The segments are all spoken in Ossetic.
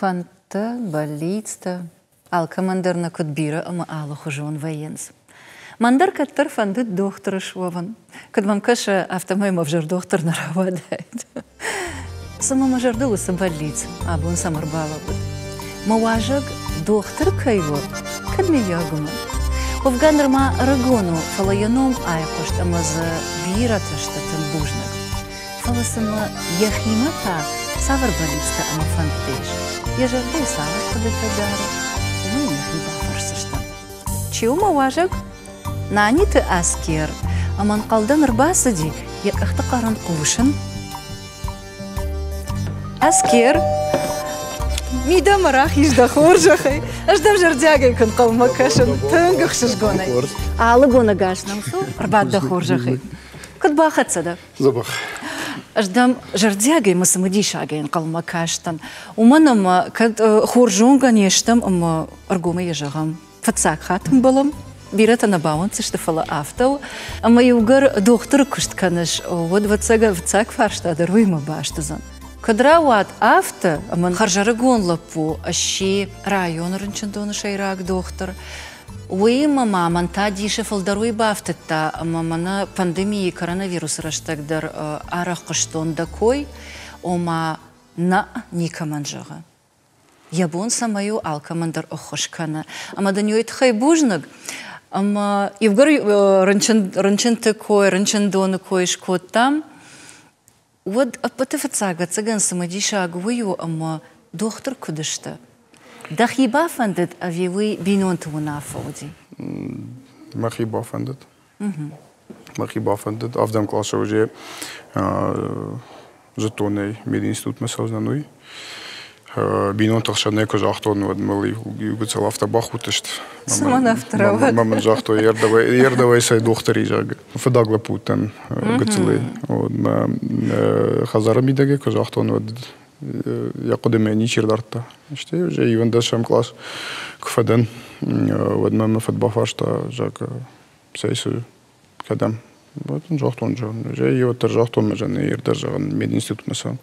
Фӕндтӕ, бӕллицтӕ алкӕмӕн дӕр нӕ куыд бирӕ ӕмӕ алыхуызон вӕййынц. Мӕн дӕр кӕддӕр фӕндыд дохтыр суӕвын. Куыд мӕм кӕсы, афтӕмӕй мӕ ӕвзӕр дохтыр нӕ рауадаид. Цымӕ мӕ зӕрдыл уыцы бӕллиц абон цӕмӕ ӕрбалӕууыд? Мӕ уазӕг дохтыр кӕй у, кӕд мыййаг уымӕн? Уӕвгӕ нырма ӕрыгон у, фӕлӕ йӕ ном айхъуыст ӕмӕ дзы бирӕтӕ сты тынг бузныг. Фӕлӕ цымӕ йӕхимӕ та цавӕр бӕллицтӕ ӕмӕ фӕндтӕ ис, йӕ зӕрдӕйы цавӕр хъуыдытӕ дары, уымӕй нӕхи бафӕрсдзыстӕм. Чи у мӕ уазӕг? Наниты Аскер ӕмӕ ӕнхъӕлдӕн ӕрбацыди, йӕ къӕхты хъӕр ын хъусын. Аскер, мидӕмӕ рахиз дӕ хорзӕхӕй. Ӕз дӕм зӕрдиагӕй куы нхъӕлмӕ кӕсын, тынг ӕхсызгонӕй. Алы бон ӕгас нӕм цу, ӕрбад дӕ хорзӕхӕй. Куыд бахӕццӕ дӕ? Дзӕбӕх. Ӕз дӕм зӕрдиагӕй мӕ цымыдисагӕй ӕнхъӕлмӕ кастӕн, уымӕн ӕмӕ кӕд хорз зонгӕ не стӕм ӕмӕ ӕргомӕй йӕ зӕгъӕм, фыццаг хатт ӕмбӕлӕм, бирӕтӕ нӕ бауӕнддзысты, фӕлӕ афтӕ у, ӕмӕ иугӕр дохтыры куыст кӕныс, уӕд, ӕвӕццӕгӕн, фыццаг фарста дӕр уыимӕ баст уыдзӕн. Куыд рауад афтӕ, ӕмӕ хӕрзӕрыгон лӕппу сси районы рынчындоны сӕйраг дохтыр, Уыимӕ ма мӕн та дисы фылдӕр уый бафтыдта, ӕмӕ мӕнӕ пандемийы коронавирусы рӕстӕг дӕр арӕх хъуыстон дӕ кой, ома нӕ никӕмӕн зӕгъы. Йӕ бон цӕмӕй у, алкӕмӕн дӕр ӕххуыс кӕны. Ӕмӕ дын уый тыххӕй бузныг. Ӕмӕ иугӕр рынчынты кой, рынчындоны кой скодтам, уӕд ӕппӕты фыццаг, ӕцӕгӕн цымыдисаг уый у, ӕмӕ дохтыр куыд сты? Дӕхи бафӕндыд ӕви уый бинонты уынаффӕ уыди? Мӕхи бафӕндыд. Мӕхи бафӕндыд. Ӕвдӕм къласы уже зыдтон ӕй, мединститутмӕ цӕудзынӕн, уый. Бинонты хсӕн ӕй куы загътон, уӕд мыл иу гыццыл афтӕ бахудтысты. Цӕмӕн афтӕ рауад? Мӕ мын загътой, ердӕвӕй сӕ дохтыри, зӕгъгӕ. Фыдаг лӕппу уыдтӕн гыццылӕй. Мӕ хӕдзары мидӕгӕй куы загътон, уӕд йӕ хъуыдымӕ ничи рдардта. Стӕй уже иуӕндӕсӕм кълас куы фӕдӕн, уӕд мӕ мӕ фыд бафарста, зӕгъгӕ, цӕй цы, кӕдӕм? Уӕд ын загътон, зӕгъын, еуӕддӕр загътон мӕ зӕгъын, ердӕр зӕгъын, мединститутмӕ цӕуын.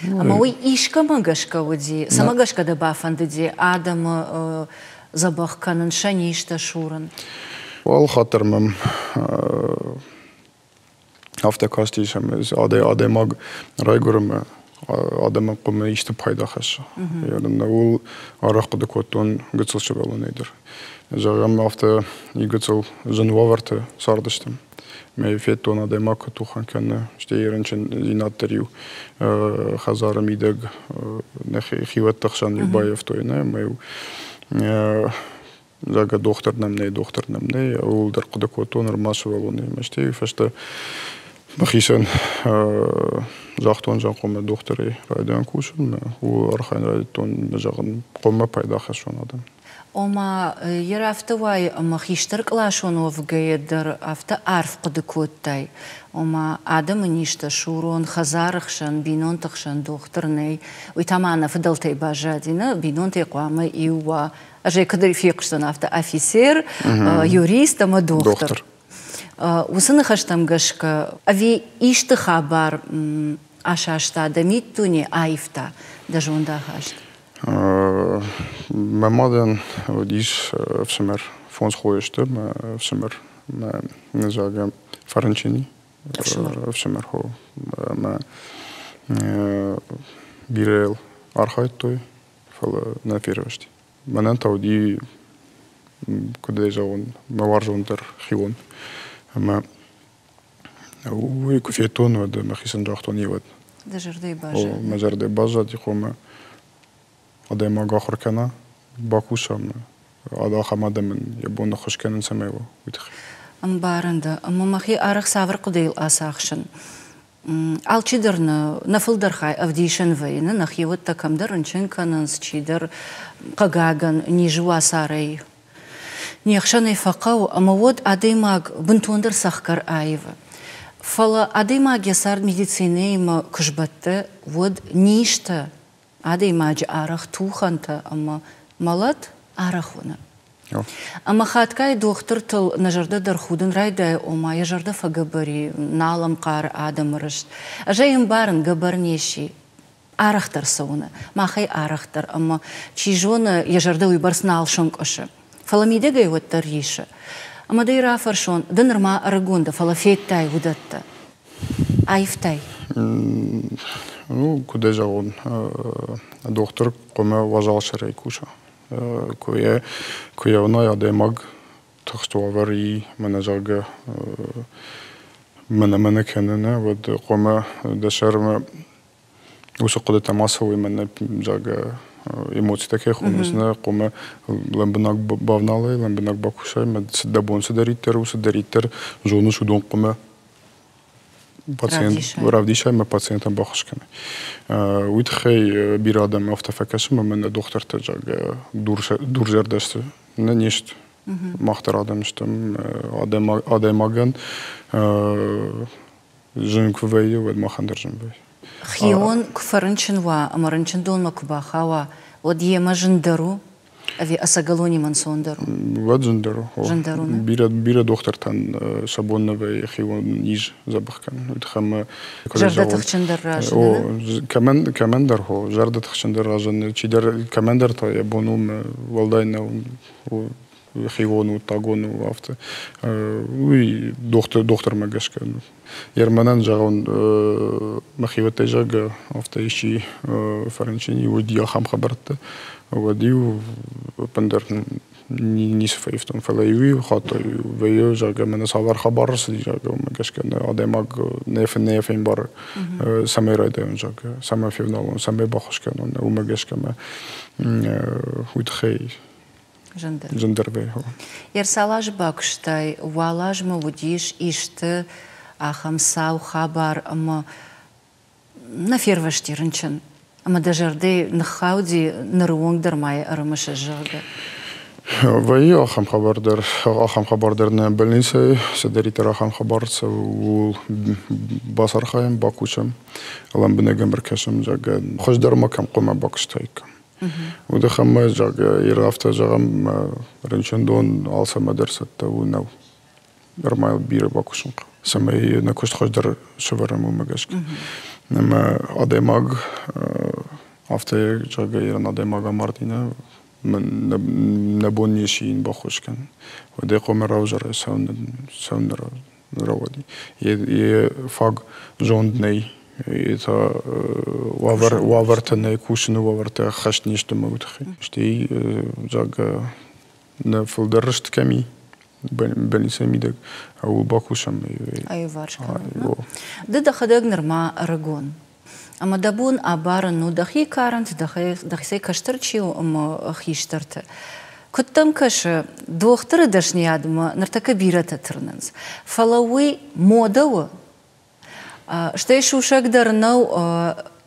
Ӕмӕ уый искӕмӕ гӕсгӕ уыди, цӕмӕ гӕсгӕ дӕ бафӕндыди адӕмы дзӕбӕх кӕнын, сӕ низтӕ сурын? Уал хатт дӕр мӕм афтӕ кастис, ӕмӕ адӕймаг райгуыры ӕмӕ адӕмӕн хъуамӕ исты пайда хӕсса. Ууыл арӕх хъуыды кодтон гыццыл сывӕллонӕй дӕр. Зӕгъӕм, афтӕ гыццыл зын уавӕрты цардыстӕм. Мӕ федтон адӕймаг куыд тухӕн кӕны, стӕй рынчындзинад дӕр-иу хӕдзары мидӕг нӕхи хиуӕтты хсӕн-иу баййӕфтой, нӕ, ӕмӕ-иу зӕгъгӕ, дохтыр нӕм нӕй, дохтыр нӕм нӕй, ууыл дӕр хъуыды кодтон ӕрмӕст сывӕллонимӕ. Стӕй фӕстӕ мӕхицӕн загътон, зӕгъ, хъуамӕ дохтырӕй райдайон кусын, ууыл архайын райдыдтон, зӕгъын, хъуамӕ пайда хӕссон адӕм. Ома, йе афтӕ уайы, ӕмӕ хистӕркъласон уӕвгӕйӕ дӕр афтӕ арф хъуыды кодтай, ома адӕмы низтӕ сурон, хӕдзары хсӕн, бинонты хсӕн дохтыр нӕй, уый та ма нӕ фыдӕлтӕй баззади, нӕ бинонтӕй хъуамӕ иу уа. Ӕз ӕй куыд фехъуыстон, афтӕ афицер, юрист ӕмӕ дохтыр. Уыцы ныхӕстӕм гӕсгӕ, ӕви исты хабар асаста дӕ миддуне, аивта дӕ зондахаст? Мӕ мадӕн уыдис ӕфсымӕр, фондз хойы сты, мӕ ӕфсымӕр, мӕ зӕгъгӕ, фӕрынчын и. Ӕфсымӕр хо. Ӕмӕ бирӕ йыл архайдтой, фӕлӕ нӕ фервӕзти. Мӕнӕн та уыди, куыд ӕй зӕгъон, мӕ уарзондӕр хион. Ӕмӕ уый куы федтон, уӕд мӕхицӕн загътон, еуӕд. Дӕ зӕрдӕйы баззад? Мӕ зӕрдӕйы баззади, хъуамӕ адӕймаг ахуыр кӕна, бакуса ӕмӕ ахӕм адӕмӕн йӕ бон ӕххуыс кӕнын цӕмӕй уа, уый тыххӕй. Ӕмбарын дӕ. Ӕмӕ мӕхи арӕх цавӕр хъуыдыйыл ацахсын? Алчидӕр нӕ, нӕ фылдӕр хай ӕвдисӕн вӕййы, нӕхиуӕттӕ кӕмдӕр рынчын кӕнынц, чидӕр, хъыгагӕн, низы уацарӕй не хсӕнӕй фӕхъӕуы, ӕмӕ уӕд адӕймаг бынтондӕр цӕхгӕр аивы. Фӕлӕ адӕймаг йӕ цард медицинӕимӕ куы сбӕтты, уӕд низтӕ, адӕймаджы арӕх тухӕнтӕ ӕмӕ мӕлӕт арӕх уыны. Ӕмӕ хатгай дохтыртыл нӕ зӕрдӕ дӕр худын райдайы, ома йӕ зӕрдӕ фӕгӕбӕр и, нал ӕм хъары адӕмы рыст. Ӕз ӕй ӕмбарын, гӕбӕр не сси. Арӕхдӕр цӕуыны, махӕй арӕхдӕр, ӕмӕ, чи зоны, йӕ зӕрдӕ уыйбӕрц нал сӕнкъуысы. Фӕлӕ мидӕгӕй уӕддӕр рисы. Ӕмӕ дӕ рафӕрсон, ды нырма ӕрыгон дӕ, фӕлӕ федтай уыдӕттӕ. Аивтай? Ну, куыд ӕй зӕгъон, дохтыр хъуамӕ уазал сӕрӕй куса. Куы йӕ уынай адӕймаг тыхст уавӕр и, мӕнӕ зӕгъгӕ, мӕнӕ-мӕнӕ кӕны, нӕ, уӕд хъуамӕ дӕ сӕрмӕ уыцы хъуыдытӕ ма цӕуой, мӕнӕ, зӕгъгӕ, эмоцитӕ кӕй хонынц, нӕ, хъуамӕ лӕмбынӕг бавналай, лӕмбынӕг бакусай, мӕ дӕ бон цыдӕриддӕр у, цыдӕриддӕр зоныс, уыдон хъуамӕ пациент равдисай ӕмӕ пациентӕн баххуыс кӕнай. Уый тыххӕй бирӕ адӕм афтӕ фӕкӕсы, ӕмӕ нӕ дохтыртӕ, зӕгъгӕ, дурзӕрдӕ сты. Нӕ не сты. Мах дӕр адӕм стӕм. Адӕймагӕн зын куы вӕййы, уӕд махӕн дӕр зын вӕййы. Хион куы фӕрынчын уа ӕмӕ рынчындонмӕ куы бахауа, уӕд йемӕ зындӕр у ӕви ӕцӕгӕлонимӕ ӕнцондӕр у? Уӕд зындӕр у. Зындӕр у, нӕ? Бирӕ, бирӕ дохтыртӕн сӕ бон нӕ вӕййы хион низ дзӕбӕх кӕнын. Уый тыххӕй ӕмӕ Зӕрдӕ тыхджындӕр разыны? О, кӕмӕн, кӕмӕндӕр хо, зӕрдӕ тыхджындӕр разыны. Чидӕр, кӕмӕндӕр та йӕ бон у, уӕлдай нӕу, хион у, тагон у, афтӕ. Уый дохтыр, дохтырмӕ гӕсгӕ. Ерманӕн зӕгъон, мӕхиуӕттӕй зӕгъгӕ, афтӕ исчи фӕрынчын уыди ахӕм хабӕрттӕ, уӕд-иу ӕппындӕр ницы фӕивтон. Фӕлӕ иу хатт вӕййы, зӕгъгӕ, мӕнӕ цавӕр хабар ӕрцыди, зӕгъгӕ, уымӕ гӕсгӕ адӕймаг нӕ фембары, цӕмӕй райдайон, зӕгъгӕ, цӕмӕй февналон, цӕмӕй баххуыс кӕнон, уымӕ гӕсгӕ мӕ уый тыххӕй Зындӕр. Зындӕр вӕййы. Ерсал азы бакуыстай, уал азмӕ уыдис исты ахӕм сау хабар ӕмӕ нӕ фервӕзти рынчын ӕмӕ дӕ зӕрдӕ ныххауди, ныры онг дӕр ма йӕ ӕрымысыс, зӕгъгӕ? Вӕййы ахӕм хабар дӕр, ахӕм хабар дӕр нӕ больницӕйы, цыдӕриддӕр ахӕм хабар цӕуы, ууыл бацархайӕм, бакусӕм, лӕмбынӕг ӕм ӕркӕсӕм, зӕгъгӕ, хуыздӕр ма кӕм хъуамӕ бакуыстаиккам. Уыдыхӕммӕ, зӕгъгӕ, афтӕ зӕгъӕм, рынчындон алцӕмӕ дӕр цӕттӕ у, нӕу. Нырма бирӕ бакусын хъӕуы, цӕмӕй нӕ куыст хуыздӕр сӕвӕрӕм, уымӕ гӕсгӕ. Ӕмӕ адӕймаг афтӕ, зӕгъгӕ, ирон адӕймаг амарди, нӕ, нӕ бон не сси йын баххуыс кӕнын. Уӕд ӕй хъуамӕ равзарай, цӕуын рауади. Йе фаг зонд нӕй, йе та уавӕртӕ нӕй, кусыны уавӕртӕ ӕххӕст не сты мӕ уый тыххӕй. Стӕй, зӕгъгӕ, нӕ фылдӕр рыст кӕм и, больницӕйы мидӕг, ууыл бакусӕм. Аиуварс кӕнын. Ды дӕхӕдӕг нырма ӕрыгон. Ӕмӕ дӕ бон абарын у дӕхи карӕнты, дӕхицӕй кӕстӕр чи у ӕмӕ хистӕрты. Куыд дӕм кӕсы, дохтыры дӕсныйадмӕ ныртӕккӕ бирӕтӕ тырнынц, фӕлӕ уый модӕ у? Стӕй сусӕг дӕр нӕу,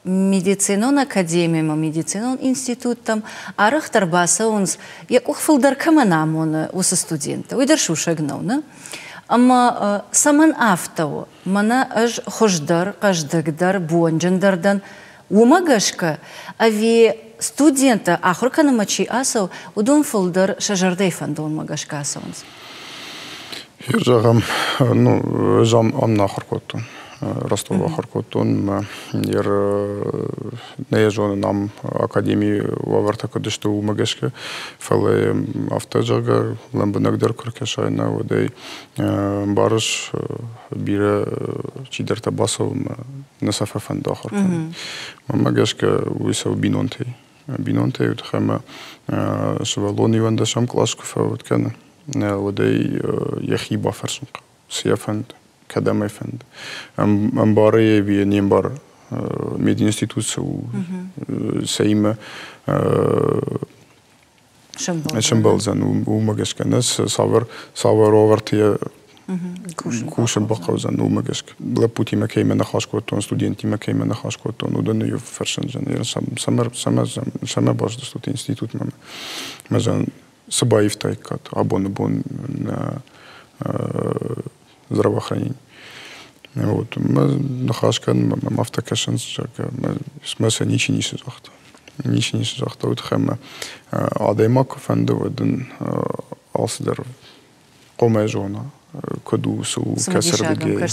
медицинон академимӕ, медицинон институттӕм арӕхдӕр бацӕуынц, йӕ къух фылдӕр кӕмӕн амоны, уыцы студенттӕ. Уый дӕр сусӕг нӕу, нӕ? Ӕмӕ цӕмӕн афтӕ у? Мӕнӕ ӕз хуыздӕр, хъӕздыгдӕр, бонджындӕр дӕн, уымӕ гӕсгӕ ӕви студенттӕ ахуыр кӕнынмӕ чи ацӕуы, уыдон фылдӕр сӕ зӕрдӕйы фӕндонмӕ гӕсгӕ ацӕуынц? Зӕгъӕм, ну, ӕз ам нӕ ахуыр кодтон. Ростовы ахуыр кодтон. Нӕ йӕ зонын, ам академийы уавӕртӕ куыд сты, уымӕ гӕсгӕ. Фӕлӕ афтӕ, зӕгъгӕ, лӕмбынӕгдӕр куы ркӕсай, нӕ, уӕд ӕй ӕмбарыс, бирӕ чидӕртӕ бацӕуы мӕ нӕ сӕ фӕфӕнды ахуыр кӕнын. Мӕнмӕ гӕсгӕ уый цӕуы бинонтӕй. Бинонтӕй уый тыххӕй ӕмӕ сывӕллон иуӕндӕсӕм кълас куы фӕуд кӕны, уӕд ӕй йӕхи бафӕрсын хъӕуы, цы йӕ фӕнды, кӕдӕм ӕй фӕнды. Ӕмбары йӕ ӕви не мбары, мединститут цы у, цӕимӕ сӕмбӕлдзӕн, уымӕ гӕсгӕ нӕ цавӕр цавӕр уавӕрты йӕ кусын бахъӕудзӕн, уымӕ гӕсгӕ. Лӕппутимӕ кӕимӕ ныхас кодтон, студенттимӕ кӕимӕ ныхас кодтон, уыдоны иу фӕрсындзӕн, цӕмӕ бацыдыстут институтмӕ? Мӕ зӕгъын, цы баивтаиккат абоны бон нӕ здравоохранение. Вот. Мӕ ныхас кӕнын, мӕм афтӕ кӕсынц, зӕгъгӕ, мӕ сӕ ничи ницы загъта. Ничи ницы загъта, уый тыххӕй мӕ адӕймаг куы фӕнды, уӕд ын алцыдӕр хъуамӕ зона. Куыд у, цы у, кӕцырдыгӕй.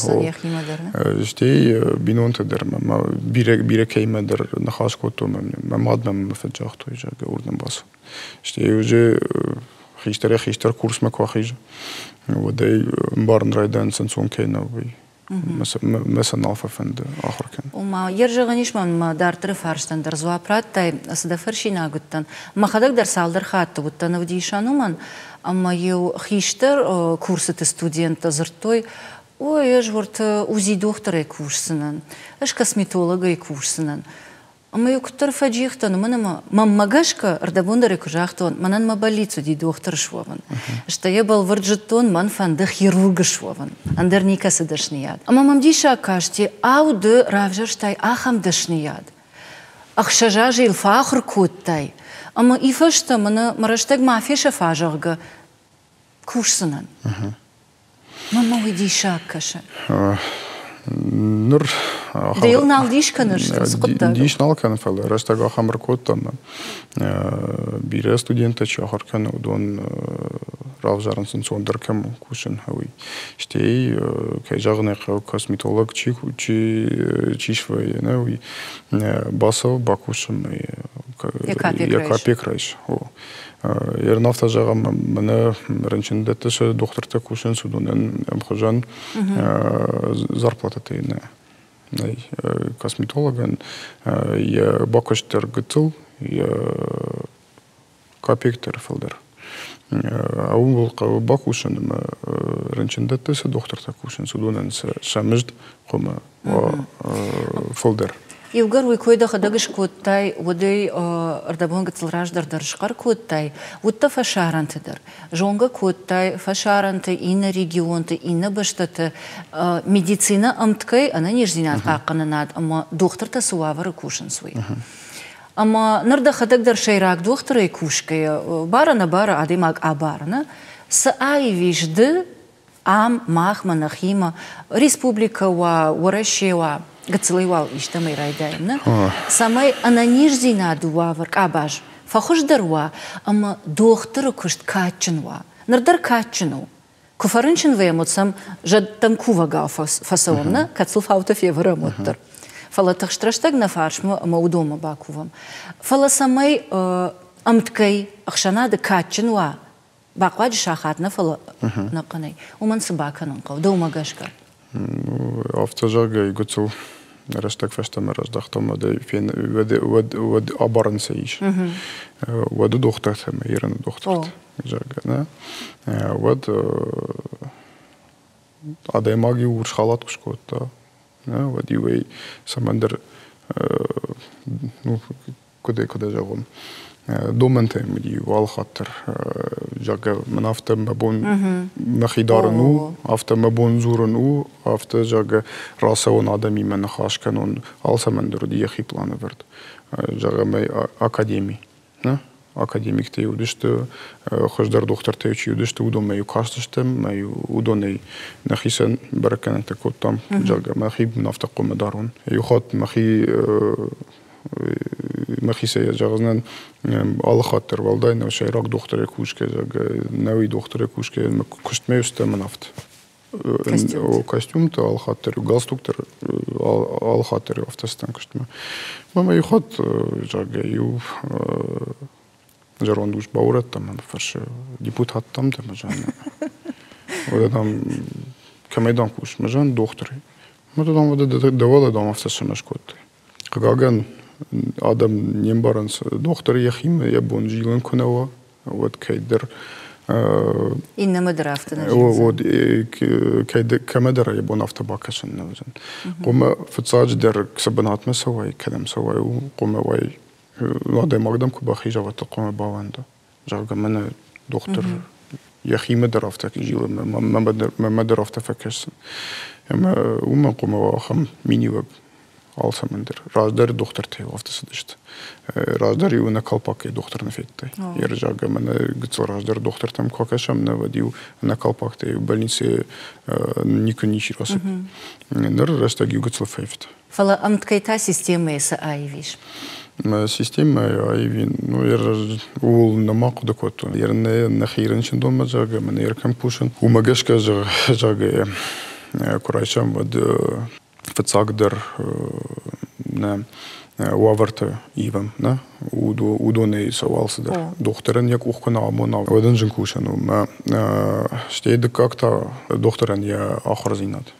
Стӕй бинонтӕ дӕр мӕ бирӕ, бирӕ кӕимӕ дӕр ныхас кодтон, мӕ мад мӕм мӕ фыд загътой, зӕгъгӕ, уырдӕм бацу. Стӕй уже хистӕрӕй хистӕр курсмӕ куы ахизы, уӕд ӕй ӕмбарын райдайынц ӕнцон кӕй нӕу, уый. Мӕ сӕ нал фӕфӕнды ахуыр кӕнын. Ома, йе рзӕгъӕн ис мӕн мӕ дарддӕры фарстӕн дӕр дзуапп радтай, цы дӕ фӕрсинаг уыдтӕн. Мӕхӕдӕг дӕр цалдӕр хатты уыдтӕн ӕвдисӕн уымӕн, ӕмӕ-иу хистӕр курсыты студенттӕ дзырдтой, ой, ӕз уӕртӕ УЗИ дохтырӕй кусдзынӕн, ӕз косметологӕй кусдзынӕн. Ӕмӕ-иу куыддӕр фӕджих дӕн, уымӕн ӕмӕ мӕнмӕ гӕсгӕ, ӕрдӕбон дӕр ӕй куы загътон, мӕнӕн мӕ бӕллиц уыди дохтыр суӕвын. Стӕй йӕ бӕлвырд зыдтон, мӕн фӕнды хирург суӕвын, ӕндӕр никӕцы дӕсныйад. Ӕмӕ мӕм диссаг касти, ау, ды равзӕрстай ахӕм дӕсныйад? 6 азы йыл фӕахуыр кодтай, ӕмӕ и фӕстӕ мӕнӕ мӕ рӕстӕг ма фесӕфа, зӕгъгӕ, кусдзынӕн. Мӕнмӕ уый диссаг кӕсы. Ныр Ды йыл нал дис кӕныс цы хъуыддаг? Дис нал кӕны, фӕлӕ рӕстӕг ахӕм ӕркодта ӕмӕ бирӕ студенттӕ чи ахуыр кӕны, уыдон равзарынц ӕнцондӕр кӕм у кусын, уый. Стӕй, кӕй зӕгъын ӕй хъӕуы, косметолог чи, чи, чи свӕййы, нӕ, уый бацӕуы, бакусы ӕмӕ йӕ капек райсы. Ерын афтӕ зӕгъӕм, мӕнӕ рынчындӕтты цы дохтыртӕ кусынц, уыдонӕн ӕмхуызӕн зарплатӕтӕ нӕ нӕй. Косметологӕн йӕ бакуыст дӕр гыццыл, йӕ капек дӕр фылдӕр. Ууыл хъӕуы бакусын ӕмӕ рынчындӕтты цы дохтыртӕ кусынц, уыдонӕн сӕ мызд хъуамӕ уа фылдӕр. Иугӕр уый кой дӕхӕдӕг скодтай, уӕд ӕй ӕрдӕбон гыццыл раздӕр дӕр схъӕр кодтай, уыдтӕ фӕсарӕнты дӕр. Зонгӕ кодтай фӕсарӕнты, иннӕ регионты, иннӕ бӕстӕты медицинӕ ӕмткӕй ӕнӕниздзинад хъахъхъӕнынад ӕмӕ дохтыртӕ цы уавӕры кусынц, уый. Ӕмӕ ныр дӕхӕдӕг дӕр сӕйраг дохтырӕй кусгӕйӕ, бар-ӕнӕбары адӕймаг абарыны, цы аивис ды ам, махмӕ, нӕхимӕ, республикӕ уа, Уӕрӕсе уа, гыццылӕй уал истӕмӕй райдайӕм, нӕ? Цӕмӕй ӕнӕниздзинады уавӕр къабаз фӕхуыздӕр уа ӕмӕ дохтыры куыст кадджын уа. Ныр дӕр кадджын у. Куы фӕрынчын вӕййӕм, уӕд сӕм зӕдтӕм кувӕгау фӕцӕуӕм, нӕ? Кӕд сыл фаутӕ февӕрӕм, уӕддӕр. Фӕлӕ тыхст рӕстӕг нӕ фарсмӕ ӕмӕ уыдонмӕ бакувӕм. Фӕлӕ цӕмӕй ӕмткӕй ӕхсӕнады кадджын уа, бахъуаджы сахат нӕ, фӕлӕ ӕнӕхъӕнӕй. Уымӕн цы бакӕнын хъӕуы, дӕумӕ гӕсгӕ? Афтӕ зӕгъгӕ, гыццыл рӕстӕг фӕстӕмӕ раздӕхтон, уӕд, уӕд абарӕн цы ис. Уӕды дохтыртӕ ӕмӕ Ираны дохтыртӕ, зӕгъгӕ, нӕ? Уӕд адӕймаг-иу урс халат куы скодта, уӕд-иу ӕй цӕмӕндӕр ну, куыдӕй куыдӕй зӕгъон, домӕнтӕ уыди алыхатт дӕр, зӕгъгӕ, мӕн афтӕ мӕ бон мӕхи дарын у, афтӕ мӕ бон дзурын у, афтӕ, зӕгъгӕ, рацӕуон адӕмимӕ ныхас кӕнон, алцӕмӕн дӕр уыди йӕхи планӕвӕрд. Зӕгъӕм, академи. Нӕ? Академиктӕ уыдысты, хуыздӕр дохтыртӕ чи уыдысты, уыдонмӕ-иу кастыстӕм, мӕ-иу уыдонӕй нӕхицӕн бӕрӕггӕнӕнтӕ кодтам, зӕгъгӕ, мӕхи афтӕ хъуамӕ дарон. Иу хатт мӕхи мӕхицӕй зӕгъдзынӕн, алы хатт дӕр уӕлдай нӕу сӕйраг дохтырӕй кусгӕ, зӕгъгӕ, нӕуи дохтырӕй кусгӕ, мӕ куыстмӕ устӕ мӕн афтӕ. Костюмтӕ алы хатт дӕр, галстук дӕр алы хатт дӕр афтӕ цыдтӕн куыстмӕ. Мӕ иу хатт, зӕгъгӕ, иу зӕронд ус баурӕдта мӕ фӕрсы, депутаттӕм дӕ мӕ зӕгъын. Уӕдӕ дам, кӕмӕй дам кусыс? Мӕ зӕгъын, дохтырӕй. Мӕ дам, уӕдӕ дӕ уӕлӕ дам афтӕ цӕмӕ скодтай? Хъыгагӕн, адӕм не мбарынц, дохтыр йӕхимӕ йӕ бон зилын куы нӕ уа, уӕд кӕйдӕр Иннӕмӕ дӕр афтӕ нӕ уӕд кӕмӕдӕр йӕ бон афтӕ бакӕсын нӕ уыдзӕн. Хъуамӕ фыццаджыдӕр цы бынатмӕ цӕуай, кӕдӕм цӕуай, хъуамӕ уай, адӕймаг дӕм куы бахиза, уӕд хъуамӕ бауӕнда. Зӕгъгӕ, мӕнӕ дохтыр йӕхимӕ дӕр афтӕ зилы, мӕнмӕ дӕр афтӕ фӕкӕсы. Ӕмӕ уымӕн хъуамӕ уа ахӕм миниуӕг алцӕмӕн дӕр. Раздӕр дохтыртӕ афтӕ цыдысты. Раздӕр-иу ӕнӕ колпакӕй дохтыр нӕ федтай. Ерызаг ӕмӕ нӕ гыццыл раздӕр дохтыртӕм куы акӕсӕм, нӕ уӕд-иу ӕнӕ колпактӕй больницӕйы никуы ничи рацыд. Ныр рӕстӕг иу гыццыл фӕивта. Фӕлӕ ӕмткӕй та системӕйы цы аив ис? Системӕ аивин, ну, ууыл нӕма хъуыды кодтон. Нӕхи рынчындонмӕ, зӕгъгӕ, мӕ нӕ кӕм кусын. Уымӕ гӕсгӕ, зӕгъгӕ, куы райсӕм, уӕд фыццагдӕр нӕ уавӕртӕ ивӕм, нӕ? Уыдонӕй цӕуы алцыдӕр. Дохтырӕн йӕ къух куы нӕ амона, уӕд ын зын кусӕн у. Мӕ стӕй дыккаг та дохтырӕн йӕ ахуырдзинад.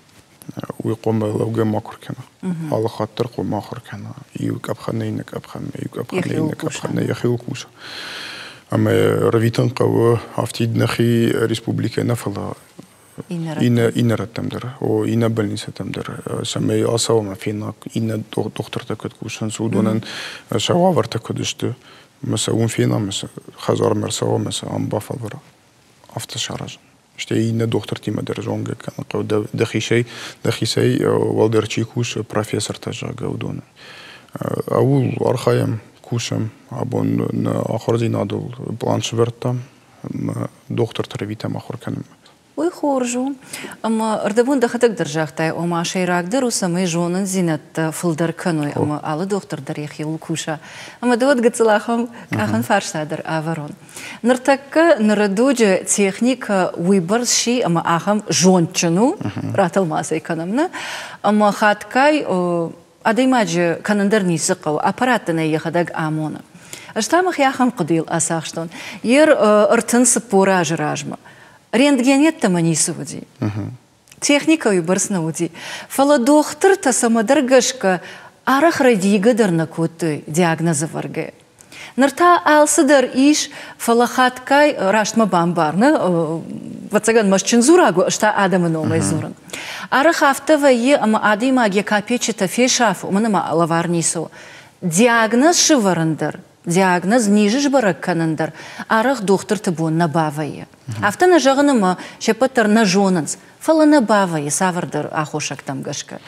Уый хъуамӕ лӕугӕ макуы кӕна. Алы хатт дӕр хъуамӕ ахуыр кӕна. Иу къӕпхӕнӕй иннӕ къӕпхӕнмӕ, иу къӕпхӕнӕй иннӕ къӕпхӕнмӕ йӕхиуыл куса. Ӕмӕ рвитын хъӕуы афтид нӕхи республикӕ нӕ, фӕлӕ иннӕ рӕттӕм дӕр, о, иннӕ больницӕтӕм дӕр, цӕмӕй ацӕуӕм ӕмӕ фена, иннӕ дохтыртӕ куыд кусынц, уыдонӕн сӕ уавӕртӕ куыд сты. Ӕмӕ сӕ уым фена, ӕмӕ сӕ хӕдзармӕ ӕрцӕуа ӕмӕ сӕ ам бафӕлвара. Афтӕ саразын. Стӕй иннӕ дохтыртимӕ дӕр зонгӕ кӕнын хъӕуы. Дӕхицӕй, дӕхицӕй уӕлдӕр чи кусы, профессортӕ, зӕгъгӕ, уыдоны. Ӕуыл архайӕм, кусӕм. Абон нӕ ахуырдзинадыл план сӕвӕрдтам. Дохтырты рӕвитӕм ахуыр кӕнынмӕ. Уый хорз у. Ӕмӕ ӕрдӕбон дӕхӕдӕг дӕр загътай, ома сӕйрагдӕр у, цӕмӕй зонындзинӕдтӕ фылдӕр кӕной ӕмӕ алы дохтыр дӕр йӕхиуыл куса. Ӕмӕ ды уӕд гыццыл ахӕм къахӕн фарста дӕр ӕвӕрон. Ныртӕккӕ ныры дуджы техникӕ уыйбӕрц си ӕмӕ ахӕм зондджын у, ратӕлмац ӕй кӕнӕм, нӕ? Ӕмӕ хатгай адӕймаджы кӕнын дӕр ницы хъӕуы, аппарат дын ӕй йӕхӕдӕг амоны. Ӕз та мӕхи ахӕм хъуыдыйыл ацахстон. Йе 34 азы размӕ рентген йеддӕмӕ ницы уыди. Техникӕ уыйбӕрц нӕ уыди. Фӕлӕ дохтыртӕ цӕмӕдӕр гӕсгӕ арӕх рӕдийгӕ дӕр нӕ кодтой диагнозы вӕргӕ. Ныр та алцыдӕр ис, фӕлӕ хатгай рӕстмӕ бамбар, нӕ, ӕвӕццӕгӕн мӕстджын дзураг у, ӕз та адӕмы номӕй дзурын. Арӕх афтӕ вӕййы, ӕмӕ адӕймаг йӕ капеччытӕ фесафы, уымӕн ӕмӕ лӕвар ницы у. Диагноз сывӕрын дӕр, диагноз низы сбӕрӕг кӕнын дӕр арӕх дохтырты бон нӕ бавӕййы. Афтӕ нӕ зӕгъын ӕмӕ се ппӕт дӕр нӕ зонынц, фӕлӕ нӕ бавӕййы цавӕрдӕр аххосӕгтӕм гӕсгӕ.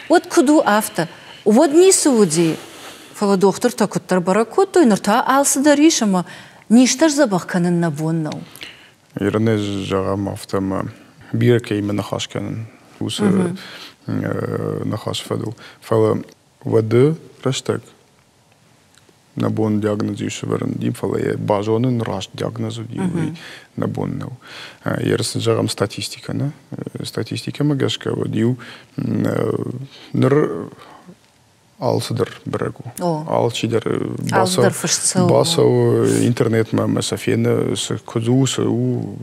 Уӕд куыд у афтӕ? Уӕд ницы уыди, фӕлӕ дохтыртӕ куыддӕр бӕрӕг кодтой, ныр та алцыдӕр ис ӕмӕ низтӕ сдзӕбӕх кӕнын нӕ бон нӕу. Ирӕнӕй зӕгъӕм, афтӕ ӕмӕ бирӕ кӕимӕ ныхас кӕнын, уыцы ныхасы фӕдыл. Фӕлӕ уӕды рӕстӕг нӕ бон диагноз ис сӕвӕрын уыди, фӕлӕ йӕ базонын раст диагноз уыди, уый нӕ бон нӕу. Ерыс зӕгъӕм статистикӕ, нӕ? Статистикӕмӕ гӕсгӕ уӕд-иу ныр алцыдӕр бӕрӕг у. Алчидӕр бацӕуы интернетмӕ ӕмӕ сӕ фены, цы куыд у, цы у,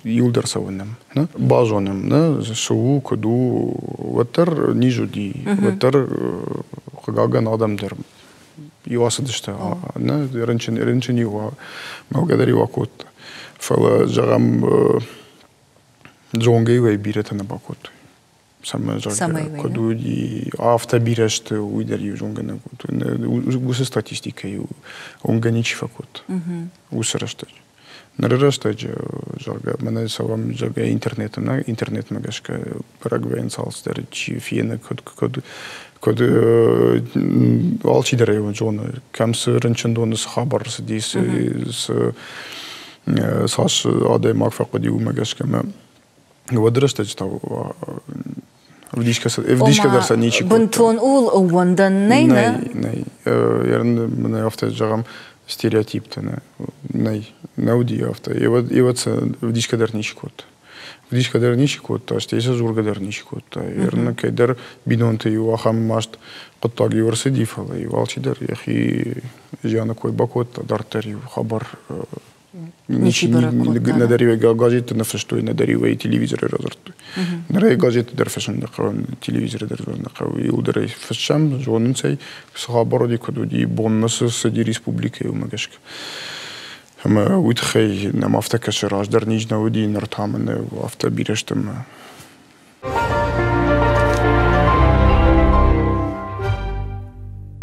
иуылдӕр сӕ уынӕм. Базонӕм, нӕ, цы у, куыд у, уӕддӕр низ уыди, уӕддӕр хъыгагӕн адӕм дӕр иу ацыдысты, нӕ, рынчын, рынчын иу мӕлгӕ дӕр иу акодта. Фӕлӕ, зӕгъӕм, зонгӕ-иуӕй бирӕтӕ нӕ бакодтой. Цӕмӕй, зӕгъгӕ, куыд уыди, афтӕ бирӕ сты, уый дӕр иу зонгӕ нӕ кодтой. Уыцы статистикӕ-иу уынгӕ ничи фӕкодта уыцы рӕстӕджы. Ныры рӕстӕджы, зӕгъгӕ, мӕнӕ цӕуӕм, зӕгъгӕ, интернеты, нӕ интернетмӕ гӕсгӕ бӕрӕг вӕййынц алцыдӕр, чи фены, куыд, куыд, куыд алчидӕр ӕй зоны, кӕм цы рынчындоны цы хабар рцыди, цы, цы цас адӕймаг фӕхъуыди, уымӕ гӕсгӕ мӕ уӕды рӕстӕджы та ӕвдисгӕ дӕр сӕ ничи кодта. Бынтон ууыл ӕууӕндӕн нӕй, нӕ? Нӕй, нӕй. Афтӕ зӕгъӕм, стереотиптӕ нӕ, нӕй, нӕ уыди афтӕ. Еуӕд сӕ ӕвдисгӕ дӕр ничи кодта. Ӕвдисгӕ дӕр ничи кодта, стӕй сӕ дзургӕ дӕр ничи кодта. Ерны кӕйдӕр бинонты иу ахӕм маст хъуыддаг иу ӕрцыди, фӕлӕ-иу алчидӕр йӕхи зианы кой бакодта, дарддӕр-иу хабар Ничи бӕрӕг кодта. Нӕдӕр иу газетты ныффыстой, нӕдӕр иу телевизоры радзырдтой. Ныр ӕй газетты дӕр фыссын нӕ хъӕуы, телевизоры дӕр дзурын нӕ хъӕуы. Иуылдӕр ӕй фыссӕм, зонынц ӕй, цы хабар уыди, куыд уыди, бонмӕ цы цыди республикӕйы, уымӕ гӕсгӕ. Ӕмӕ уый тыххӕй нӕм афтӕ кӕсы, раздӕр низ нӕ уыди, ныр та мын афтӕ бирӕ сты ӕмӕ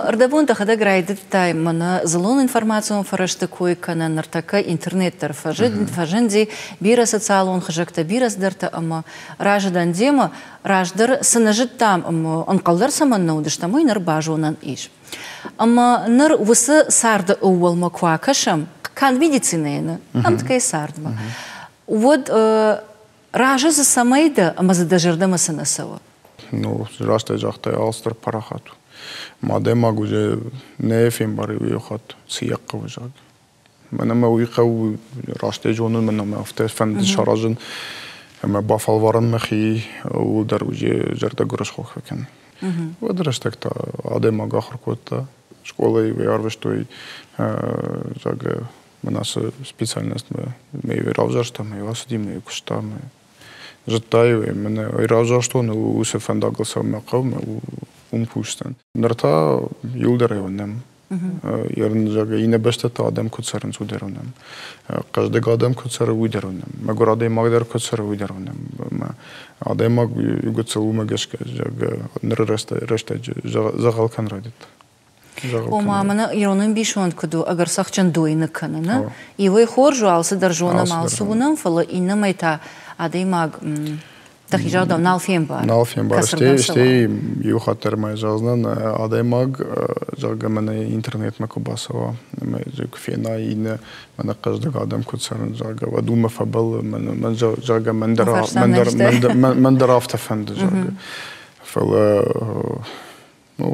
Ӕрдӕбон дӕхӕдӕг райдыдтай мӕнӕ дзыллон информацион фӕрӕзты кой кӕнын, ныртӕккӕ интернет дӕр фӕзынди, бирӕ социалон хызӕгтӕ, бирӕ цыдӕртӕ ӕмӕ разы дӕн демӕ, раздӕр цы нӕ зыдтам ӕмӕ ӕнхъӕл дӕр цӕмӕн нӕ уыдыстӕм, уый ныр базонӕн ис. Ӕмӕ ныр уыцы царды ӕууӕлмӕ куы акӕсӕм, канд медицинӕйы нӕ, ӕмткӕй цардмӕ, уӕд разы дзы цӕмӕй дӕ ӕмӕ дзы дӕ зӕрдӕмӕ цы нӕ цӕуы? Ну, растӕй загътай, алцыдӕр парахат у. Адӕймаг уже нӕ фембары уый хатт, цы йӕ хъӕуы, зӕгъгӕ. Мӕнӕ мӕ уый хъӕуы растӕй зонын, мӕнӕ мӕ афтӕ фӕнды саразын ӕмӕ бафӕлварын мӕхи, ууыл дӕр уже зӕрдӕ гуырысхо фӕкӕны. Уӕд рӕстӕг та адӕймаг ахуыр кодта, скъолайы уый арвыстой, зӕгъгӕ, мӕн ацы специальностмӕ мӕ равзӕрста, мӕ ацыди, мӕ куыста, мӕ зыдта-иу мӕнӕ равзӕрстон, уыцы фӕндагыл цӕуын мӕ хъӕуы, уым кусдзӕн. Ныр та иуылдӕр уынӕм. Зӕгъгӕ, иннӕ бӕстӕты адӕм куыд цӕрынц, уый дӕр уынӕм. Хъӕздыг адӕм куыд цӕры, уый дӕр уынӕм. Мӕгуыр адӕймаг дӕр куыд цӕры, уый дӕр уынӕм. Адӕймаг иугуыцыл уымӕ гӕсгӕ, зӕгъгӕ, ныры рӕстӕджы дзӕгъӕл кӕнын райдыдта. Ома, мӕнӕ ирон ӕмбисонд куыд у, ӕгӕр цӕхджын дойны кӕныны. Иуӕй хорз у, алцыдӕр зонӕм, алцы уынӕм, фӕлӕ иннӕмӕй та адӕймаг дӕхи загъдау нал фембары. Нал фембары. Стӕй иу хатт дӕр ма зӕгъдзынӕн, адӕймаг, зӕгъгӕ, мӕнӕ интернетмӕ куы бацӕуа, ӕмӕ куы фена иннӕ мӕнӕ хъӕздыг адӕм куыд цӕрынц, зӕгъгӕ, уӕд уымӕ фӕбӕллы, мӕн, зӕгъгӕ, мӕн дӕр афтӕ фӕнды, зӕгъгӕ. Фӕлӕ Ну,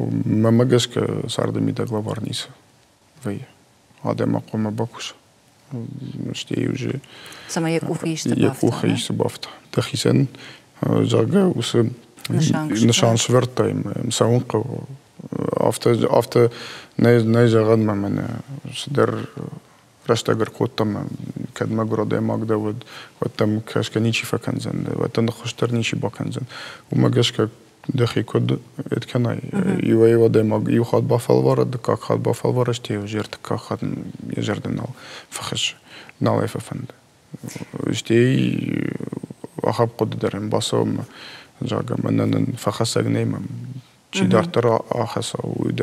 мӕнмӕ гӕсгӕ царды мидӕг лӕвар ницы вӕййы. Адӕймаг хъуамӕ бакуса. Стӕй уже Цӕмӕй йӕ къухы исты бафта. Йӕ къухы исты бафта. Дӕхицӕн, зӕгъгӕ, уыцы нысан сӕвӕрдтай, цӕуын хъӕуы. Афтӕ, афтӕ нӕ зӕгъӕн мӕ мӕнӕ цыдӕр рӕстӕг ӕркодтам, кӕд мӕгуыр адӕймаг дӕ, уӕд, уӕд дӕм кӕсгӕ ничи фӕкӕндзӕн, уӕд дӕ ныххуыс дӕр ничи бакӕндзӕн. Уымӕ гӕсгӕ дӕхи куыд ед кӕнай, иуӕй-иу адӕймаг иу хатт бафӕлвары, дыккаг хатт бафӕлвары, стӕй уже ӕртыккаг хатт йӕ зӕрдӕ нал фӕхӕссы, нал ӕй фӕфӕнды. Стӕй ахӕм хъуыды дӕр ӕм бацӕуы ӕмӕ, зӕгъгӕ, мӕнӕн нын фӕхӕцӕг нӕй, мӕ чи дарддӕр ахӕца, уый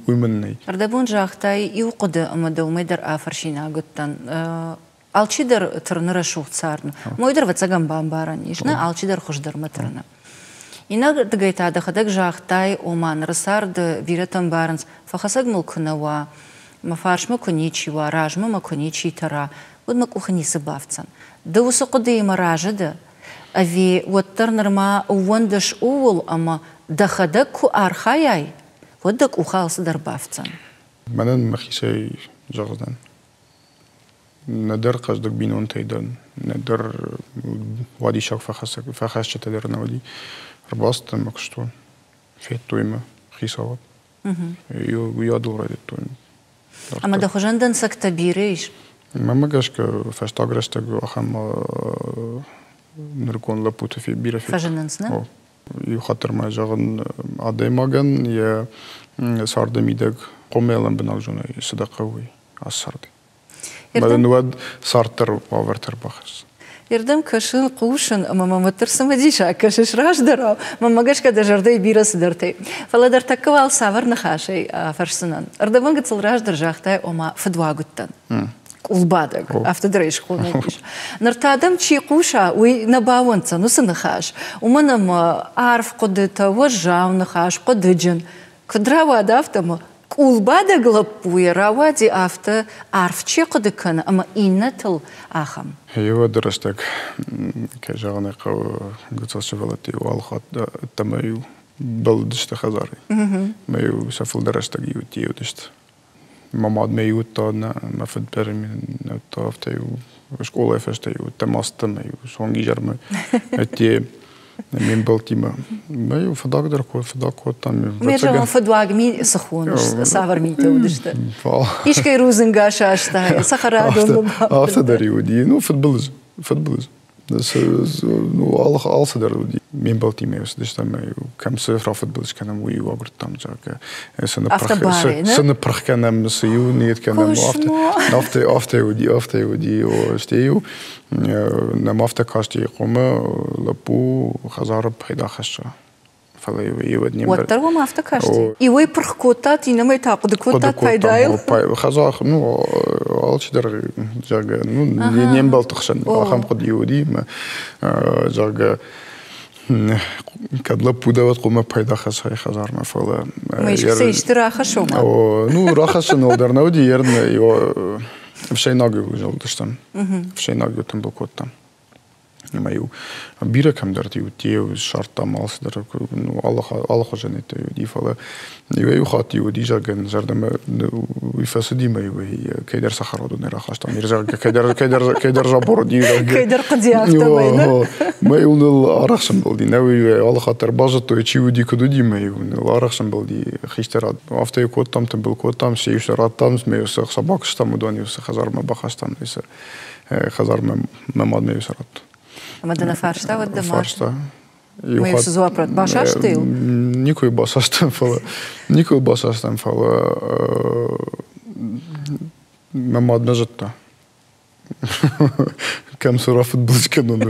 мын нӕй. Ӕрдӕбон загътай иу хъуыды ӕмӕ дӕумӕ дӕр афӕрсинаг уыдтӕн. Алчидӕр тырны рӕсугъд цардмӕ. Мой дӕр ӕвӕццӕгӕн бамбарӕн ис, нӕ алчидӕр хуыздӕрмӕ тырны. Иннӕрдыгӕй та дӕхӕдӕг загътай, ома ныры царды бирӕтӕ ӕмбарынц, фӕхӕцӕг мыл куы нӕ уа, мӕ фарсмӕ куы ничи уа, размӕ мӕ куы ничи тӕра, уӕд мӕ къухы ницы бафтдзӕн. Ды уыцы хъуыдыимӕ разы дӕ? Ӕви уӕддӕр нырма ууӕндыс ууыл, ӕмӕ дӕхӕдӕг куы архайай, уӕд дӕ къухы алцыдӕр бафтдзӕн? Мӕнӕн мӕхицӕй зӕгъдзӕн. Нӕдӕр хъӕздыг бинонтӕй дӕн, нӕдӕр уадиссаг фӕхӕсджытӕ дӕр нӕ уыди. Ӕрбацыдтӕн мӕ куыстон, федтой мӕ хицауад. Уый адыл райдыдтон. Ӕмӕ дӕ хуызӕн дӕнцӕгтӕ бирӕ ис? Мӕнмӕ гӕсгӕ, фӕстаг рӕстӕг ахӕм нырыккон лӕппуты бирӕ фӕзынынц, нӕ? Иу хатт дӕр ма зӕгъын, адӕймагӕн йӕ царды мидӕг хъомӕ лӕмбынӕг зоны, цы дӕ хъӕуы, ацы царды. Мӕ уӕд цард дӕр уавӕртӕ ӕрбахӕссы. Ердӕм кӕсын, хъусын, ӕмӕ мӕм уӕддӕр цымыдисаг кӕсыс раздӕрау. Мӕнмӕ гӕсгӕ дӕ зӕрдӕйы бирӕ цыдӕртӕ. Фӕлӕ дӕр тӕккӕ уал цавӕр ныхасӕй фӕрсдзынӕн? Ӕрдӕбон гыццыл раздӕр загътай, ома фыдуаг уыдтӕн. Къулбадӕг, афтӕ дӕр ӕй схонӕн ис. Ныр та дӕм чи хъуса, уый нӕ бауӕнддзӕн уыцы ныхас, уымӕн ӕмӕ арф хъуыдытӕ, уӕззау ныхас, хъуыдыджын. Куыд рауад афтӕ, ӕмӕ къулбадӕг лӕппуйӕ рауади афтӕ арф чи хъуыды кӕны ӕмӕ иннӕтыл ахӕм. Еуӕд рӕстӕг, кӕй зӕгъын ӕй хъӕуы, гыццыл сывӕллӕтты-иу алы хатт ӕддӕмӕ-иу бӕллыдысты хӕдзары. Мӕ-иу сӕ фылдӕр рӕстӕг-иу ӕдде уыдысты. Мӕ мад мӕ уыдта, мӕ фыд дӕр нӕ уыдта, афтӕ-иу скъолайы фӕстӕ-иу уыдтӕ мастӕ мӕ-иу суанг изӕрмӕ ӕдде ме мбӕлттимӕ. Мӕ-иу фыдаг дӕр фыдаг кодтам. Ме зӕгъын, фыдуаг ми цы хоныс, цавӕр митӕ уыдысты? Искӕй рудзынг асастай, цӕхӕрадоны Афтӕ дӕр-иу уыди. Ну, фыдбылыз, фыдбылыз. Алцыдӕр уыди. Ме мбӕлттимӕ цыдыстӕм, кӕм цы рафыдбылыз кӕнӕм, уый-иу агуырдтам, зӕгъгӕ. Цы ныппырх кӕнӕм, цы-иу нет кӕнӕм, афтӕ, афтӕ уыди, афтӕ уыди. Стӕй-иу нӕм афтӕ касти, хъуамӕ лӕппу хӕдзары пайда хӕсса. Фӕлӕ иуӕд не Уӕддӕр уӕм афтӕ касти? Иуӕй пырх кодтат, иннӕмӕй та хъуыды кодтат пайдайыл? Хӕдзар, ну, алчидӕр, зӕгъгӕ, ну, не мбӕлтты хсӕн ахӕм хъуыды уыди, ӕмӕ, зӕгъгӕ, кӕд лӕппу дӕ, уӕд хъуамӕ пайда хӕссай хӕдзармӕ, фӕлӕ... Цы исты рахӕссон? Ну, рахӕссыныл дӕр нӕ уыди, ӕфсӕйнаг-иу зылдыстӕм, ӕфсӕйнаг-иу тымбыл кодтам. Ӕмӕ-иу бирӕ кӕмдӕрты-иу уыдти, ссардтам алцыдӕр, алыхуызӕнӕттӕ уыди, фӕлӕ иуӕй-иу хатт-иу уыди, зӕгъгӕ, зӕрдӕмӕ уый фӕцыди мӕ иуӕй кӕйдӕр цӕхӕрадонӕй рахастам, зӕгъгӕ, кӕйдӕр забор уыди, зӕгъгӕ. Кӕйдӕр хъуыди афтӕмӕй, нӕ? Мӕ-иу ныл арӕх сӕмбӕлди, нӕ уый алы хатт дӕр базыдтой, чи уыди, куыд уыди, мӕ-иу ныл арӕх сӕмбӕлди хистӕрад. Афтӕ-иу кодтам, тымбыл кодтам, се-иу сӕ радтам, мӕ-иу сӕ ӕхца бакуыстам, уыдон-иу сӕ хӕдзармӕ бахастам, сӕ хӕдзармӕ мӕ мадмӕ иу сӕ радта. Ӕмӕ дӕ нӕ фарста уӕд дӕ мад? Фарста. Иу хатт дзуапп ратт. Басасты йыл? Никуы басастӕн, фӕлӕ никуы басастӕн, фӕлӕ мӕ мад нӕ зыдта. Кӕм цы рафыдбылыз кӕнон,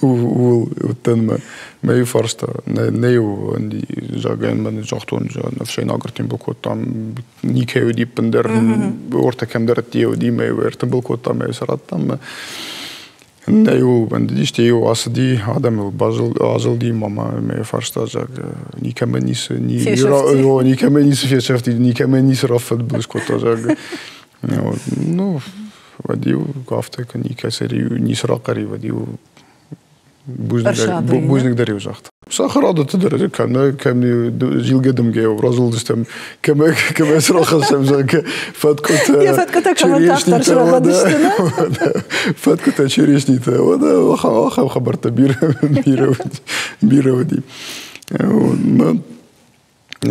ууыл уыдтӕн мӕ мӕ иу фарста. Нӕ-иу зӕгъгӕ, мӕн загътон, ӕфсӕйнаг ӕртымбыл кодтам, никӕй уыди ӕппындӕр, ортӕ кӕмдӕр ӕдде уыди, мӕ ӕртымбыл кодтам, мӕ сӕ радтам. Нӕ-иу вӕндыдис, иу ацыди, адӕмыл азылди, мама мӕ фарста, зӕгъгӕ, никӕмӕ ницы, никӕмӕ ницы фесӕфти, никӕмӕ ницы рафӕдбылыз кодта, зӕгъгӕ. Ну, уӕд-иу афтӕ никӕцӕй ницы рахъӕри, уӕд-иу бузныг дӕр-иу загъта. Сахарадоты дӕр кӕм кӕм зилгӕ дымгӕ разылдыстӕм, кӕм кӕм срахӕссӕм, зӕгъгӕ, фӕткъуытӕ. Йӕ фӕткъуытӕ кӕмӕн тагъддӕр срӕгъӕдысты, нӕ? Фӕткъуытӕ, черешнитӕ, уӕдӕ ахӕм хабӕрттӕ бирӕ бирӕ уыди.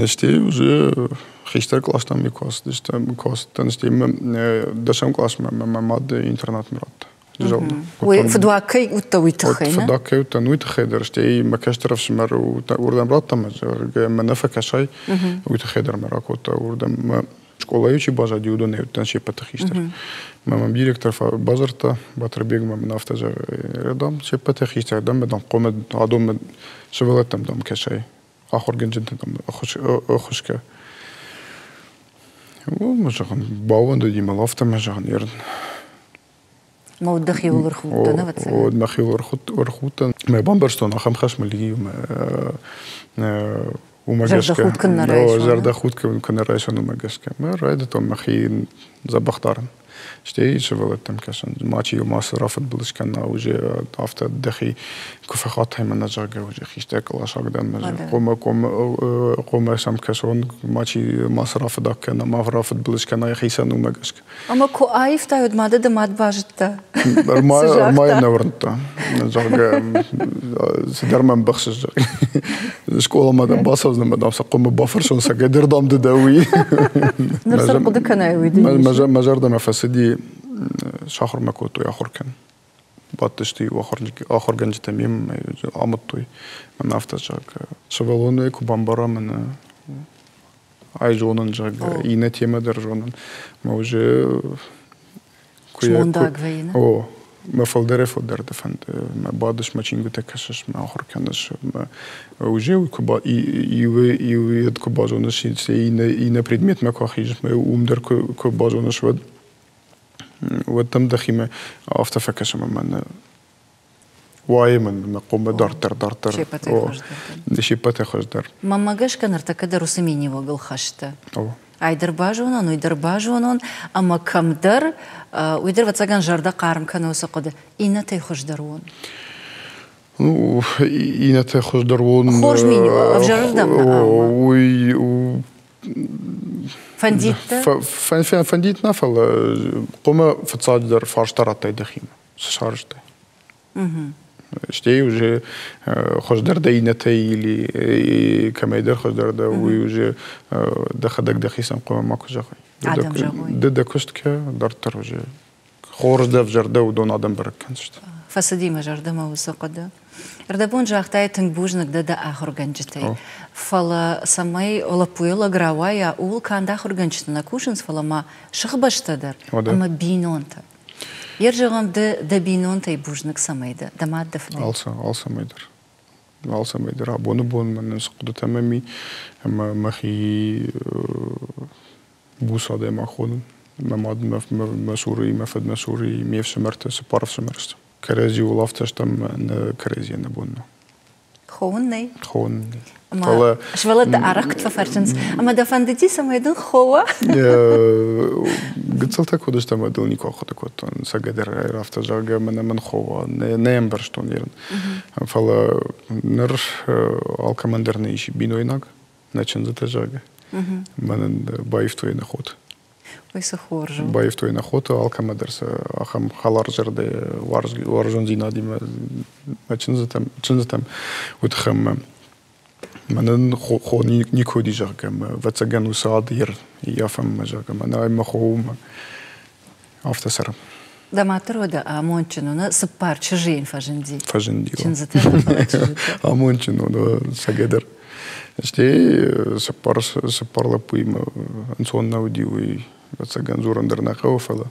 Стӕй уже хистӕр къластӕм куы ацыдыстӕм, куы ацыдтӕн, стӕй мӕ дӕсӕм къласмӕ мӕ мад интернатмӕ радта. Уый фыдуаг кӕй уыдтӕ, уый тыххӕй, нӕ? Фыдуаг кӕй уыдтӕн, уый тыххӕй дӕр. Стӕй мӕ кӕстӕр ӕфсымӕр уырдӕм радта мӕ, зӕгъгӕ, мӕ нӕ фӕкӕсай, уый тыххӕй дӕр мӕ ракодта уырдӕм. Мӕ скъолайы чи баззади, уыдонӕй уыдтӕн се ппӕты хистӕр. Мӕ мӕм директор бадзырдта, Батырбег мӕм мын афтӕ зӕгъы, дам, се ппӕты хистӕр дӕм, дам, хъуамӕ адонмӕ сывӕллӕттӕм, дам, кӕсай. Ахуыргӕнджытӕн ӕххуыс кӕ. Мӕ зӕгъын, баууӕндыди мыл, афтӕ мӕ зӕгъын, ерын. Мӕ уд дӕхиуыл ӕрхудтӕн, ӕвӕццӕгӕн. Уӕд мӕхиуыл ӕрхудтӕн. Мӕ бамбӕрстон, ахӕм хӕс мыл и, уымӕ гӕсгӕ. Зӕрдӕхудт куыннӕ райсон. Зӕрдӕхудт куыннӕ райсон, уымӕ гӕсгӕ. Мӕ райдыдтон мӕхи дзӕбӕх дарын. Стӕй сывӕллӕттӕм кӕсын, мачи мацы рафыдбылыз кӕна, уже афтӕ дӕхи куы фӕхатай мӕнӕ, зӕгъгӕ, уже хистӕр къласаг дӕн, хъуамӕ сӕм кӕсон, мачи мацы рафыдаг кӕна, ма рафыдбылыз кӕна йӕхицӕн, уымӕ гӕсгӕ. Ӕмӕ куы аивтай, уӕд ма дӕ дӕ мад базыдта? Ӕрма нӕ уырныдта, зӕгъгӕ, цыдӕр мӕм быхсыс, зӕгъгӕ. Скъоламӕ дӕм бацӕудзынӕн, мӕ дам сӕ хъуамӕ бафӕрсон, сӕ гӕдыр дам ды дӕ, уый. Ныр цы хъуыды кӕнай, уый дын ис? Мӕ зӕрдӕмӕ фӕцыди, сахуыр мӕ кодтой ахуыр кӕнын. Бадтысты-иу ахуыргӕнджытӕ мемӕ, амыдтой мӕн афтӕ, зӕгъгӕ, сывӕллонӕй куы бамбара мӕнӕ ай зонын, зӕгъгӕ, иннӕ темӕ дӕр зонын. Мӕ уже Смондаг вӕййы. О, мӕ фылдӕрӕй-фылдӕр дӕ фӕнды. Мӕ бадыс, мӕ чингуытӕ кӕсыс, мӕ ахуыр кӕныс. Мӕ уже куы ба иу куы базоныс, иннӕ иннӕ предметмӕ куы ахизыс, мӕ уым дӕр куы базоныс, уӕд уӕд дӕм дӕхимӕ афтӕ фӕкӕсы, ӕмӕ мӕнӕ уайы мын мӕ хъуымы дарддӕр, дарддӕр. Се ппӕтӕй хуыздӕр. Мӕнмӕ гӕсгӕ ныртӕккӕ дӕр уыцы миниуӕгыл хӕсты. Ай дӕр базонон, уый дӕр базонон, ӕмӕ кӕмдӕр, уый дӕр, ӕвӕццӕгӕн, зӕрдӕ хъарм кӕны уыцы хъуыды, иннӕтӕй хуыздӕр уон. Ну, иннӕтӕй хуыздӕр уон. Хорз миниуӕг, ӕвзӕрырдӕм нӕ Уый Фӕндидтӕ? Фӕндид нӕ, фӕлӕ хъуамӕ фыццаджыдӕр фарста радтай дӕхимӕ. Цы сарӕзтай? Стӕй уже хуыздӕр дӕ иннӕтӕй или кӕмӕйдӕр хуыздӕр дӕ, уый уже дӕхӕдӕг дӕхицӕн хъуамӕ макуы зӕгъай. Адӕм зӕгъой. Ды дӕ куыст кӕ, дарддӕр уже хорз дӕ, ӕвзӕр дӕ, уыдон адӕм бӕрӕг кӕндзысты. Фӕцыди мӕ зӕрдӕмӕ уыцы хъуыды. Ӕрдӕбон загътай, тынг бузныг дӕ дӕ ахуыргӕнджытӕй. Фӕлӕ цӕмӕй лӕппуйы лӕг рауайа, ууыл канд ахуыргӕнджытӕ нӕ кусынц, фӕлӕ ма сыхбӕстӕ дӕр ӕмӕ бинонтӕ. Йер зӕгъӕм, ды дӕ бинонтӕй бузныг цӕмӕй дӕ, дӕ мад дӕ фыдӕй? Алцӕмӕй дӕр. Алцӕмӕй дӕр. Абоны бон мӕнӕн цы хъуыдытӕ мӕм и, ӕмӕ мӕхи буц адӕймаг хонын. Мӕ мад мӕ цуры и, мӕ фыд мӕ цуры и, ме фсымӕртӕ цыппар ӕфсымӕр сты. Кӕрӕдзиуыл афтӕ стӕм, нӕ кӕрӕдзийӕн нӕ бон нӕу. Хо нӕй. Хо нӕй. Фӕлӕ сывӕллӕттӕ арӕх куыд фӕфӕрсынц, ӕмӕ дӕ фӕндыди, цӕмӕй дын хо уа? Гыццылтӕ куы уыдысты, ӕмӕ дыл никуы ахъуыды кодтон. Цӕгӕдӕр афтӕ, зӕгъгӕ, мӕнӕ мын хо уа. Нӕ ӕмбӕрстон ерын. Фӕлӕ ныр алкӕмӕн дӕр нӕ ис бинойнаг, нӕ чындзытӕ, зӕгъгӕ. Мӕнӕн баивтой нӕ хоты. Ой, цы хорз у. Баивтой нӕ хоты, алкӕмӕ дӕр сӕ ахӕм хӕларзӕрдӕ уарзондзинадимӕ мӕ чындзытӕм, чындзытӕм уый тыххӕй мӕнӕн хо никуы уыди, зӕгъгӕ, мӕ ӕвӕццӕгӕн уыцы ад ййафӕм, мӕ зӕгъгӕ, мӕнӕ мӕ хо у, мӕ афтӕ цӕрӕм. Дӕ мад дӕр уӕдӕ амондджын у, нӕ цыппар чызджы йын фӕзынди. Фӕзынди. Чындзытӕ нӕ, фӕлӕ чызджытӕ. Амондджын у, цӕгӕдӕр. Стӕй цыппар, цыппар лӕппуимӕ ӕнцон нӕ уыди, уый ӕвӕццӕгӕн дзурын дӕр нӕ хъӕуы, фӕлӕ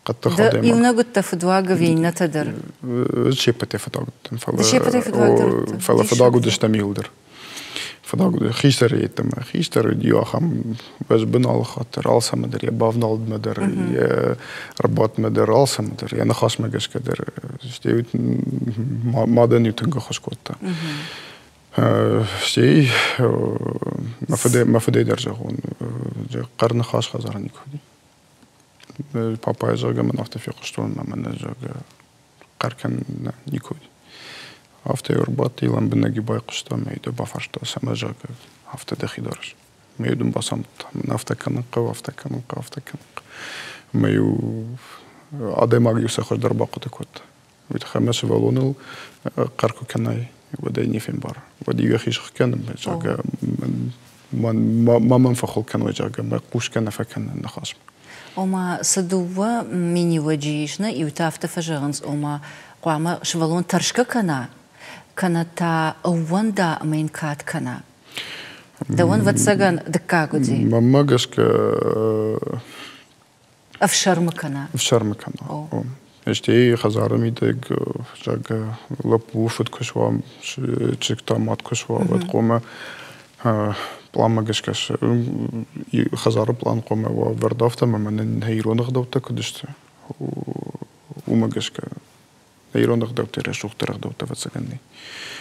хъӕддых адӕймаг. Иунӕг уыдтӕ фыдуаг ӕви иннӕтӕ дӕр? Се ппӕтӕй фыдуаг уыдтӕн, фӕлӕ Се ппӕтӕй фыдуаг дӕр уыдтӕ? Фӕлӕ фыдуаг уыдыстӕм иуылдӕр. Фыдуаг уыд хистӕр йеддӕмӕ. Хистӕр уыди ахӕм уӕзбын алы хатт дӕр, алцӕмӕ дӕр, йӕ бавнӕлдмӕ дӕр, йӕ ӕрбадтмӕ дӕр, алцӕмӕ дӕр, йӕ ныхасмӕ гӕсгӕ дӕр. Стӕй мадӕн-иу тынг ӕххуыс кодта. Стӕй мӕ фыдӕй дӕр зӕгъон, хъӕр ныхас хӕдзары никуы уыди. Папайы, зӕгъгӕ, мын афтӕ фехъуыстон, ӕмӕ мӕнӕ, зӕгъгӕ, хъӕр кӕнын никуы уыди. Афтӕ ӕрбадти, лӕмбынӕг-иу байхъуыста ӕмӕ йӕ бафарста, цӕмӕ, зӕгъгӕ, афтӕ дӕхи дарыс. Ӕмӕ-иу дын бацамыдта, мӕн афтӕ кӕнын хъӕуы, афтӕ кӕнын хъӕуы, афтӕ кӕнын хъӕуы. Ӕмӕ-иу адӕймаг-иу сӕ хуыздӕр бахъуыды кодта. Уый тыххӕй мӕ сывӕллоныл хъӕр куы кӕнай, уӕд ӕй не фембары. Уӕд-иу йӕхи сых кӕны, зӕгъгӕ, ма мӕм фӕхыл кӕной, зӕгъгӕ, мӕ хъусгӕ нӕ фӕкӕны ныхасмӕ. Ома, цы дыууӕ миниуӕджы ис, нӕ иутӕ афтӕ фӕзӕгъынц, ома хъуамӕ сывӕллон тӕрсгӕ кӕна, кӕнӕ та ӕууӕнда ӕмӕ йын кад кӕна. Дӕуӕн, ӕвӕццӕгӕн, дыккаг уыди. Мӕнмӕ гӕсгӕ Ӕфсӕрмы кӕна. Ӕфсӕрмы кӕна. Стӕй хӕдзары мидӕг, зӕгъгӕ, лӕппу фыд куы суа, чызг та мад куы суа, уӕд хъуамӕ пъланмӕ гӕсгӕ хӕдзары пълан хъуамӕ уа ӕвӕрд афтӕ, ӕмӕ мӕнӕн нӕ ирон ӕгъдӕуттӕ куыд сты, уымӕ гӕсгӕ. Нӕ ирон ӕгъдӕуттӕй рӕсугъддӕр ӕгъдӕуттӕ ӕвӕццӕгӕн нӕй.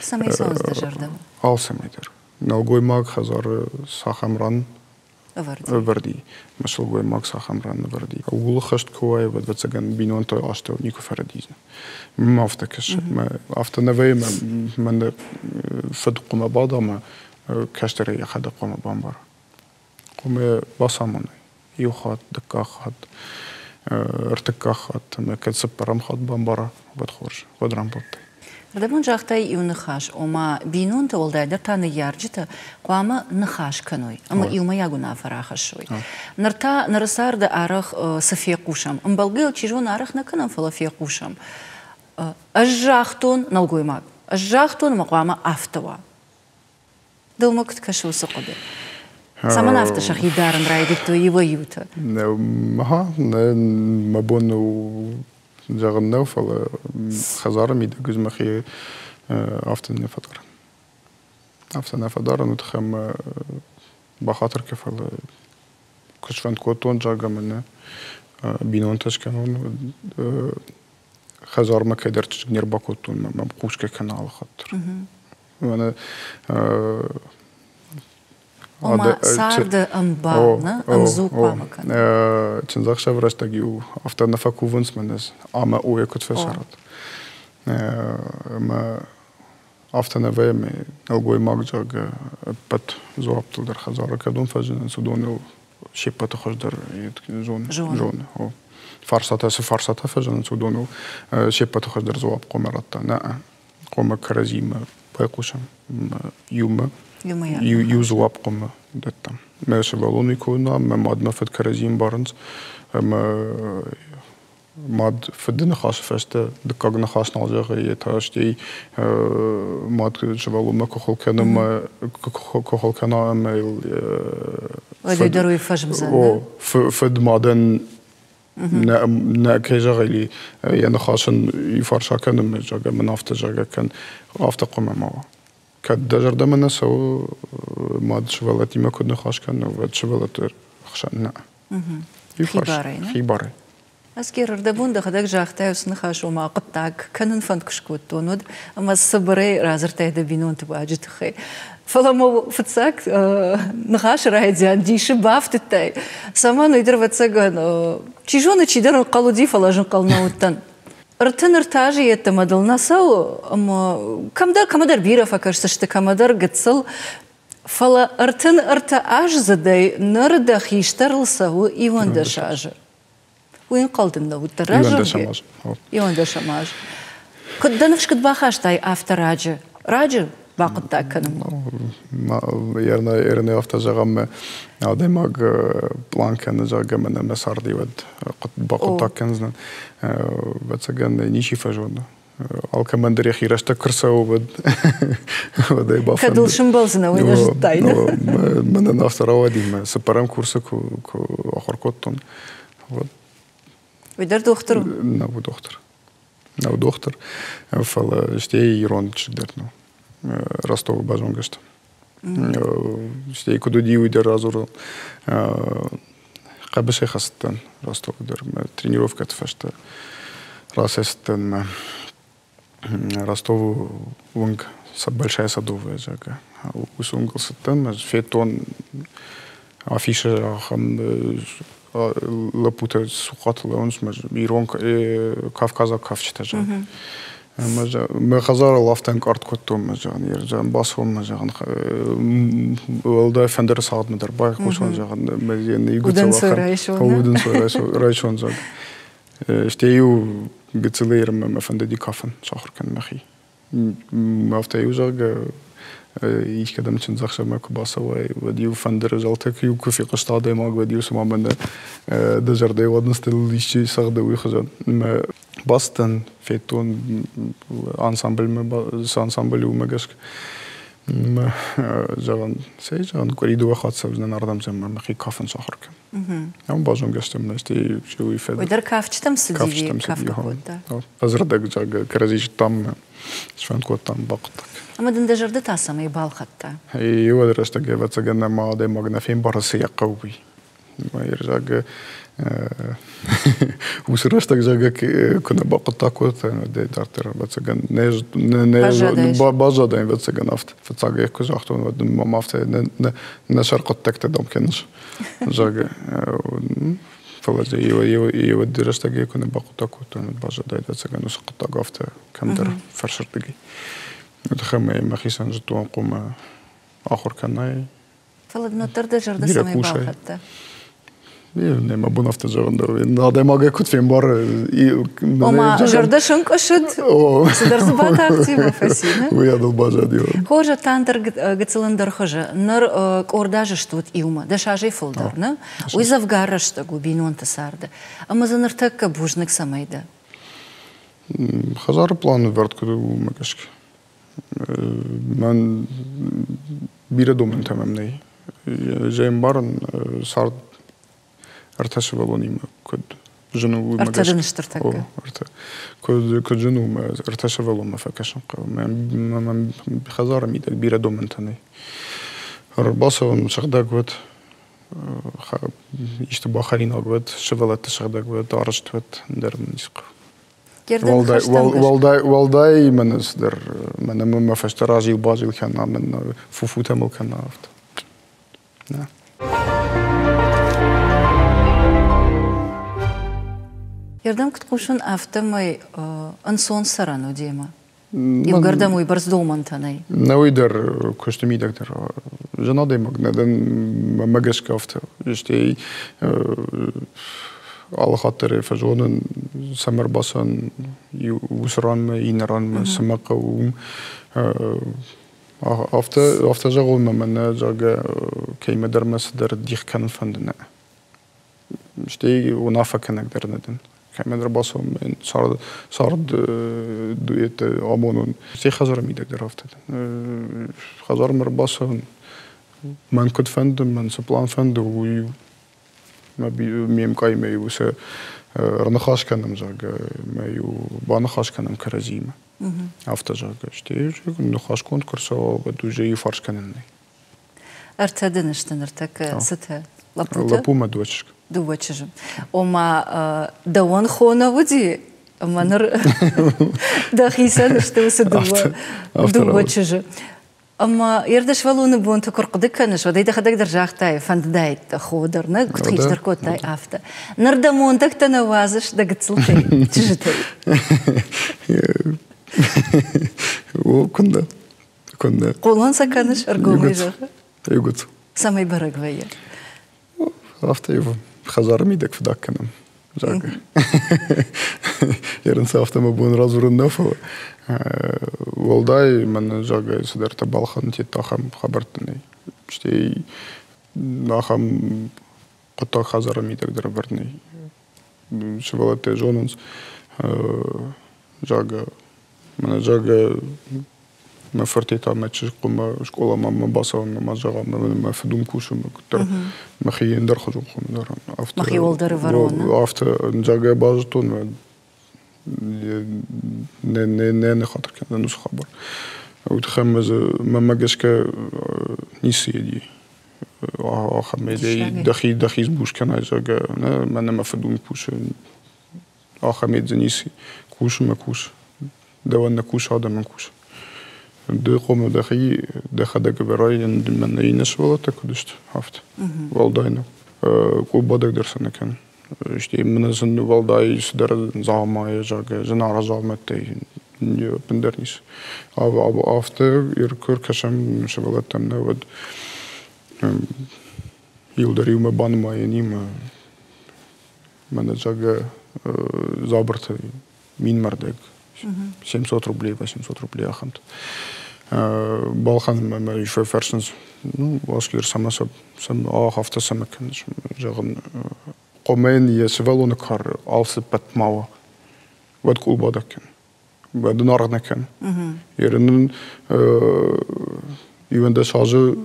Цӕмӕй цӕуынц дӕ зӕрдӕмӕ? Алцӕмӕй дӕр. Нӕлгоймаг хӕдзары цахӕм ран ӕвӕрди, мӕ сылгоймаг цахӕм ран ӕвӕрди. Ууыл хӕст куы уай, уӕд, ӕвӕццӕгӕн, бинонты астӕу никуы фӕрӕдидзӕн. Мӕ афтӕ кӕсы. Мӕ афтӕ нӕ вӕййы, мӕ фыд хъуамӕ бада ӕмӕ кӕстӕрӕй йӕхӕдӕг хъуамӕ бамбара. Хъуамӕ бацамонай иу хатт, дыккаг хатт, ӕртыккаг хатт ӕмӕ кӕд цыппӕрӕм хатт бамбара, уӕд хорз, уӕд рамбылдтай. Рдӕбон загътай иу ныхас, ома бинонтӕ, уӕлдайдӕр та ныййарджытӕ, хъуамӕ ныхас кӕной ӕмӕ иумӕйаг уынаффӕ рахӕссой. Ныр та ныры царды арӕх цы фехъусӕм? Ӕмбӕлгӕ йыл, чи зоны, арӕх нӕ кӕнӕм, фӕлӕ фехъусӕм. Ӕз загътон, нӕлгоймаг, ӕз загътон ӕмӕ хъуамӕ афтӕ уа. Дӕумӕ куыд кӕсы уыцы хъуыды? Цӕмӕн афтӕ сӕхи дарын райдыдтой иуӕй-иутӕ? Аха, мӕ бон у зӕгъын нӕу, фӕлӕ хӕдзары мидӕг ӕз мӕхи афтӕ нӕ фӕдарын. Афтӕ нӕ фӕдарын, уый тыххӕй мӕ бахатыр кӕ, фӕлӕ куы сфӕнд кодтон, зӕгъгӕ, мӕнӕ бинонтӕ скӕнон, хӕдзармӕ кӕйдӕр чызг не рбакодтон, мӕм хъусгӕ кӕна алы хатт дӕр. Мӕнӕ Ома царды ӕмбал, нӕ? Ӕмдзу хъуамӕ кӕна. Чындзӕхсӕвы рӕстӕг-иу афтӕ нӕ фӕкувынц мӕнӕ ӕмӕ ойӕ куыд фӕцӕрат. Ӕмӕ афтӕ нӕ вӕййы, ӕмӕ нӕлгоймаг, зӕгъгӕ, ӕппӕт дзуӕпптыл дӕр хӕдзары кӕдон фӕзынынц, уыдоныл се ппӕты хуыздӕр зоны. Зоны. Фарстатӕ цы фарстатӕ фӕзынынц, уыдоныл се ппӕты хуыздӕр дзуапп хъуамӕ радта. Нӕ, хъуамӕ кӕрӕдзимӕ байхъусӕм иумӕ, иу дзуапп хъуамӕ дӕттӕм. Мӕ сывӕллон куы уына, мӕ мад мӕ фыд кӕрӕдзи ӕмбарынц, ӕмӕ мад фыды ныхасы фӕстӕ дыккаг ныхас нал зӕгъы, йе та стӕй мад сывӕллонмӕ куы хыл кӕны, куы хыл кӕна ӕмӕ йыл Уӕд дӕр уый фӕзмдзӕн. О, фыд мадӕн Нӕ, кӕй зӕгъили, йӕ ныхас ын иу фарс акӕнын, зӕгъгӕ, мын афтӕ зӕгъгӕ кӕн, афтӕ хъуамӕ ма уа. Кӕд дӕ зӕрдӕмӕ нӕ цӕуы, мад сывӕллӕттимӕ куыд ныхас кӕны, уӕд сывӕллӕтты хсӕн нӕ. Хибарӕй, Хибарӕй. Аскер, ӕрдӕбон дӕхӕдӕг загътай уыцы ныхас, ома хъуыддаг кӕнын фӕнд куы скодтон, уӕд ӕмӕ цыбырӕй радзырдтай дӕ бинонты уаджы тыххӕй. Фӕлӕ мӕ фыццаг ныхасы райдиан дисы бафтыдтай. Цӕмӕн, уый дӕр, ӕвӕццӕгӕн, чи зоны, чидӕр ӕнхъӕл уыди, фӕлӕ ӕз ӕнхъӕл нӕ уыдтӕн. 33 азы йеддӕмӕ дыл нӕ цӕуы, ӕмӕ кӕмдӕр кӕмӕдӕр бирӕ фӕкӕсдзысты, кӕмӕдӕр гыццыл. Фӕлӕ 33 аздзыдӕй ныр дӕ хистӕрыл цӕуы 11 азы. Уый ӕнхъӕл дын нӕ уыдтӕ разӕнгӕ? 11 аз. Куыд дӕ ныфс куыд бахастай афтӕ раджы? Раджы бахъуыддаг кӕнынмӕ? Ернӕ афтӕ зӕгъӕм, адӕймаг план кӕны, зӕгъгӕ, мӕнӕ мӕ царды уӕд бахъуыддаг кӕндзынӕн. Ӕвӕццӕгӕн, ничи фӕзоны. Алкӕмӕн дӕр йӕхи рӕстӕг куы рцӕуы, уӕд уӕд ӕй бафӕнды. Кӕд ыл сымбӕлдзынӕ, уый нӕ зыдтай, нӕ? Мӕнӕн афтӕ рауади, мӕ цыппӕрӕм курсы куы ахуыр кодтон, уӕд. Уый дӕр дохтыр у? Нӕу дохтыр. Нӕу дохтыр, фӕлӕ стӕй ирон чызг дӕр нӕу. Ростовы базонгӕ сты. Стӕй куыд уыди, уый дӕр радзурон. Хъӕбысӕй хӕцыдтӕн Ростовы дӕр мӕ тренировкӕты фӕстӕ рацӕцыдтӕн мӕ Ростовы уынг Большая Садовая, зӕгъгӕ. Уыцы уынгыл цыдтӕн, ӕз федтон афишӕ ахӕм лӕппутӕ цухъаты лӕууынц, ирон кавказаг кафджытӕ, зӕгъгӕ. Мӕ хӕдзарыл афтӕ ӕнкъард кодтон, мӕ зӕгъын, зӕгъын, бацӕуон, мӕ зӕгъын, уӕлдай фӕндыры цагъдмӕ дӕр байхъусон, зӕгъын, мӕ Удӕнцой райсон. Удӕнцой райсон, зӕгъ. Стӕй-иу гыццылӕй ирмӕ мӕ фӕндыди кафын сахуыр кӕнын мӕхи. Афтӕ-иу, зӕгъгӕ, искӕдӕм чындзӕхсӕвмӕ куы бацӕуай, уӕд-иу фӕндыры зӕлтӕ куы фехъуыста адӕймаг, уӕд-иу цыма мӕнӕ дӕ зӕрдӕйы уадындзтыл исчи цӕгъды, уый хуызӕн. Мӕ бацыдтӕн, федтон ансамбльмӕ, цы ансамбль у, уымӕ гӕсгӕ. Мӕ, зӕгъын, цӕй, зӕгъын, къуыри дыууӕ хатт цӕудзынӕн ардӕм, зӕгъын, мӕхи кафын сахуыр кӕн. Ам базонгӕ стӕм, стӕй уый фӕдыл. Уый дӕр кафджытӕм цыди, кафгӕ кодта. Ӕзрдӕг, зӕгъгӕ, кӕрӕдзи зыдтам, сфӕнд кодтам бахъуыддаг. Ӕмӕ дын дӕ зӕрдӕ та цӕмӕй балхӕдта? Иуӕд рӕстӕг, ӕвӕццӕгӕн, ӕмӕ адӕймаг нӕ фембары, цы йӕ хъӕуы, уый. Зӕгъгӕ, уыцы рӕстӕг, зӕгъгӕ, куы нӕ бахъуыддаг кодта, дарддӕр, ӕвӕццӕгӕн, нӕ баззадаин, ӕвӕццӕгӕн, афтӕ. Фыццаг ӕй куы загътон, уӕд мӕм афтӕ нӕ сӕрхъуыддӕгтӕ дам кӕныс, зӕгъгӕ. Фӕлӕ дзы иуӕд рӕстӕг куы нӕ бахъуыддаг кодтон, уӕд баззадаид, ӕвӕццӕгӕн, уыцы хъуыддаг афтӕ кӕмдӕр фӕрсырдыгӕй. Тыххӕй мӕхицӕн зыдтон, хъуамӕ ахуыр кӕнай. Фӕлӕ дын уӕддӕр дӕ зӕрдӕ цӕмӕй балхӕдта? Не, мӕ бон афтӕ зӕгъын дӕр. Адӕймагӕй куыд фембары. Ома, зӕрдӕ сӕнкъуысыд, цыдӕр дзы батахти ӕмӕ фӕци, нӕ? Уый адыл баззади. Хорз, та ӕндӕр гыццыл ӕндӕр хуызы. Ныр къорд азы стут иумӕ, 10 азӕй фылдӕр, нӕ? Уый дзӕвгар рӕстӕг у бинонты царды. Ӕмӕ дзы ныртӕккӕ бузныг цӕмӕй дӕ? Хӕдзары план ӕвӕрд куыд у, уымӕ гӕсгӕ. Мӕн бирӕ домӕнтӕ мӕм нӕй. Ӕз ӕмбарын, цард ӕртӕ сывӕллонимӕ куыд зын у, уымӕ Ӕртӕ дын стыр тӕккӕ. Ӕртӕ. Куыд зын у, ӕртӕ сывӕллонмӕ фӕкӕсын хъӕуы. Мӕ хӕдзары мидӕг бирӕ домӕнтӕ нӕй. Ӕрбацӕуын сыгъдӕг уӕд, исты бахӕринаг уӕд, сывӕллӕтты сыгъдӕг уӕд, арӕзт уӕд, ӕндӕр мын ницы хъӕуы. Уӕлдай мӕнӕ цыдӕр, мӕнӕ мӕ фӕстӕ разил-базил кӕна, мӕн фуфутӕ мыл кӕна, афтӕ. Нӕ. Ердӕм куыд хъусын, афтӕмӕй ӕнцон цӕрӕн у демӕ. Иугӕр дӕм уыйбӕрц домӕнтӕ нӕй. Нӕ уый дӕр куысты мидӕг дӕр зын адӕймаг нӕ дӕн, мӕ гӕсгӕ афтӕ. Стӕй алы хатт дӕр фӕзонын, цӕмӕ ӕрбацӕуын уыцы ранмӕ, иннӕ ранмӕ, цы мӕ хъӕуы, уым. Афтӕ, афтӕ зӕгъон мӕ мӕнӕ, зӕгъгӕ, кӕимӕдӕр мӕ цыдӕр дих кӕнын фӕнды, нӕ. Стӕй уынаффӕ кӕнӕг дӕр нӕ дӕн. Кӕмӕдӕр бацӕуын, цард, цард дуэт амонун. Стӕй хӕдзары мидӕг дӕр афтӕ дӕн. Хӕдзармӕ ӕрбацӕуын, мӕн куыд фӕнды, мӕн цы план фӕнды, уый ме мкъаймӕ-иу сӕ ӕрныхас кӕнӕм, зӕгъгӕ, мӕ-иу баныхас кӕнӕм кӕрӕдзиимӕ. Афтӕ, зӕгъгӕ, стӕй ныхасгонд куы рцӕуа, уӕд уже иу фарс кӕнӕн нӕй. Ӕртӕ дын сты ныртӕккӕ цытӕ? Лӕппутӕ? Лӕппу мӕ дыууӕ чызг. Дыууӕ чызджы. Ома, дӕуӕн хо нӕ уыди, ӕмӕ ныр дӕхицӕн сты уыцы дыууӕ чызджы. Ӕмӕ ердӕ сывӕллоны бонты куы рхъуыды кӕныс, уӕд ӕй дӕхӕдӕг дӕр загътай, фӕндыдаид дӕ хо дӕр, нӕ куыд хистӕр кодтай, афтӕ. Ныр дӕ мондӕгтӕ нӕ уадзыс дӕ гыццылтӕй, чызджытӕй. О, куыннӕ, куыннӕ. Хъулон сӕ кӕныс, ӕргомӕй зӕгъы. Иугуыц. Цӕмӕй бӕрӕг вӕййы? Афтӕ хӕдзары мидӕг фыдаг кӕнӕм, зӕгъгӕ. Ерын сӕ афтӕ мӕ бон радзурын нӕ, фӕлӕ уӕлдай мӕн, зӕгъгӕ, цыдӕртӕ балхӕнын тедта, ахӕм хабӕрттӕ нӕй. Стӕй ахӕм хъуыддаг хӕдзары мидӕг дӕр ӕвӕрд нӕй. Сывӕллӕттӕ зонынц, зӕгъгӕ, мӕнӕ, зӕгъгӕ, мӕ фыртӕй та мӕ чызг хъуамӕ скъоламӕ ма бацӕуын ма зӕгъа, мӕ фыд уым кусы, мӕ куыддӕр мӕхи ӕндӕрхуызон хъуамӕ дарон. Афтӕ Мӕхиуыл дӕр ӕвӕрон. Афтӕ, зӕгъгӕ, базыдтон, нӕ нӕ нӕ ныххатыр кӕндзӕн уыцы хабар. Уый тыххӕй мӕ дзы мӕнмӕ гӕсгӕ ницы еди. Ахӕм дӕхи дӕхи сбуз кӕнай, зӕгъгӕ, нӕ мӕнӕ мӕ фыд уым кусы, ахӕм дзы ницы. Кусы мӕ кусы. Дӕуӕн нӕ кусы, адӕмӕн кусы. Ды хъуамӕ дӕхи дӕхӕдӕг ӕвӕрай, мӕнӕ иннӕ сывӕллӕттӕ куыд сты, афтӕ. Уӕлдай нӕу. Къулбадӕг дӕр сӕ нӕ кӕны. Стӕй мын сын уӕлдай цыдӕр дзаумайы, зӕгъгӕ, зынаргъ дзаумӕттӕй ӕппындӕр ницы. Афтӕ куы ӕркӕсӕм сывӕллӕттӕм, нӕ, уӕд иуылдӕр иумӕ банымайӕнимӕ мӕнӕ, зӕгъгӕ, дзабырты минмӕрдӕг 700 рублей, 800 рублей ахӕмтӕ. Балхӕнынмӕ мӕ фӕрсынц, ну, Оскер, цӕмӕ афтӕ цӕмӕ кӕныс, зӕгъын, хъуамӕ йын йӕ сывӕллоны кар алцыппӕт ма уа, уӕд къулбадӕг кӕн, уӕд ын аргъ нӕ кӕн. Ерын ын 11 азы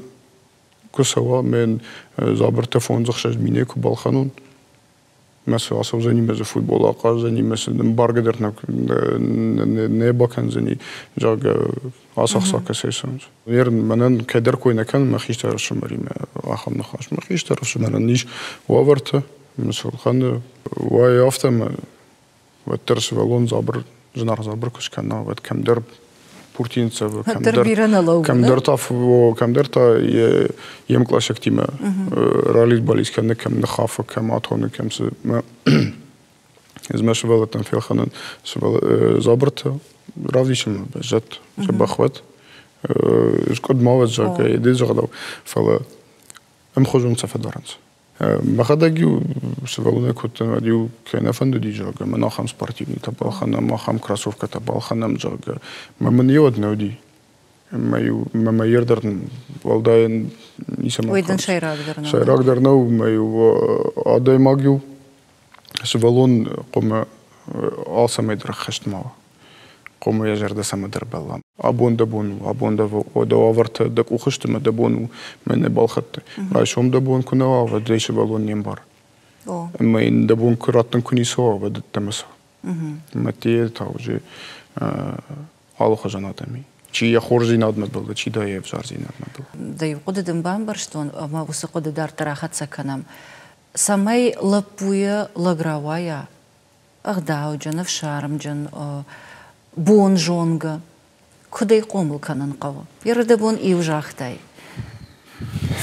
куы цӕуа, мӕ дзабыртӕ 5-6 минӕй куы балхӕнон, мӕ цы ацӕудзӕни, мӕ дзы футбол ахъаздзӕни, мӕ цы ӕмбаргӕ дӕр нӕ бакӕндзӕни, зӕгъгӕ, ацы ӕхца кӕцӕй цӕуынц. Мӕнӕн кӕддӕр кой нӕ кӕнын мӕ хистӕр ӕфсымӕримӕ ахӕм ныхас. Мӕ хистӕр ӕфсымӕрӕн ис уавӕртӕ, Мысылханы уай афтӕ ӕмӕ уӕддӕр сывӕллон дзабыр, зынаргъ дзабыр куы скӕна, уӕд кӕмдӕр пуртийы ныццӕвы, кӕмдӕр та кӕмдӕр та йе мкъласӕгтимӕ ралидз-балидз кӕны, кӕм ныххафы, кӕм атоны, кӕм цы. Ӕз мӕ сывӕллӕттӕн фелхӕнын дзабыртӕ, равдисынмӕ баззад, дзӕбӕх уӕд. Скъуыд ма уӕд, зӕгъгӕ, ды зӕгъдау, фӕлӕ ӕмхуызон цӕ фӕдарынц. Мӕхӕдӕг-иу сывӕллонӕй куыдтӕн, уӕд-иу кӕй нӕ фӕндыди, зӕгъгӕ, мӕн ахӕм спортивныйтӕ балхӕнӕм, ахӕм кроссовкӕтӕ балхӕнӕм, зӕгъгӕ. Мӕ мын еуӕд нӕ уыди. Мӕ-иу мӕ мӕ дӕр уӕлдай ницӕмӕн. Уый дын сӕйрагдӕр нӕу. Сӕйрагдӕр нӕу, мӕ-иу адӕймаг-иу сывӕллон хъуамӕ алцӕмӕй дӕр ӕххӕст ма уа. Хъуамӕ йӕ зӕрдӕ цӕмӕдӕр бӕлла. Абон дӕ бон у, абон дӕ дӕ уавӕртӕ дӕ къухы сты мӕ дӕ бон у, мӕ нӕ балхӕдтай. Райсом дӕ бон куы нӕ уа, уӕд ӕй сывӕллон не мбары. Ӕмӕ йын дӕ бон куы раттын куы ницы уа, уӕд ӕддӕмӕ цӕуы. Ӕмӕ те та уже алыхуызон адӕм и. Чи йӕ хорздзинадмӕ бӕллы, чи да йӕ ӕвзӕрдзинадмӕ бӕллы. Дӕ иу хъуыды дын бамбӕрстон, ӕмӕ уыцы хъуыды дарддӕр ахӕццӕ кӕнӕм. Цӕмӕй лӕппуйӕ лӕг рауайа, ӕгъдауджын, ӕфсармджын, бонзонгӕ. Куыд ӕй хъомыл кӕнын хъӕуы? Йӕ рдӕбон иу загътай.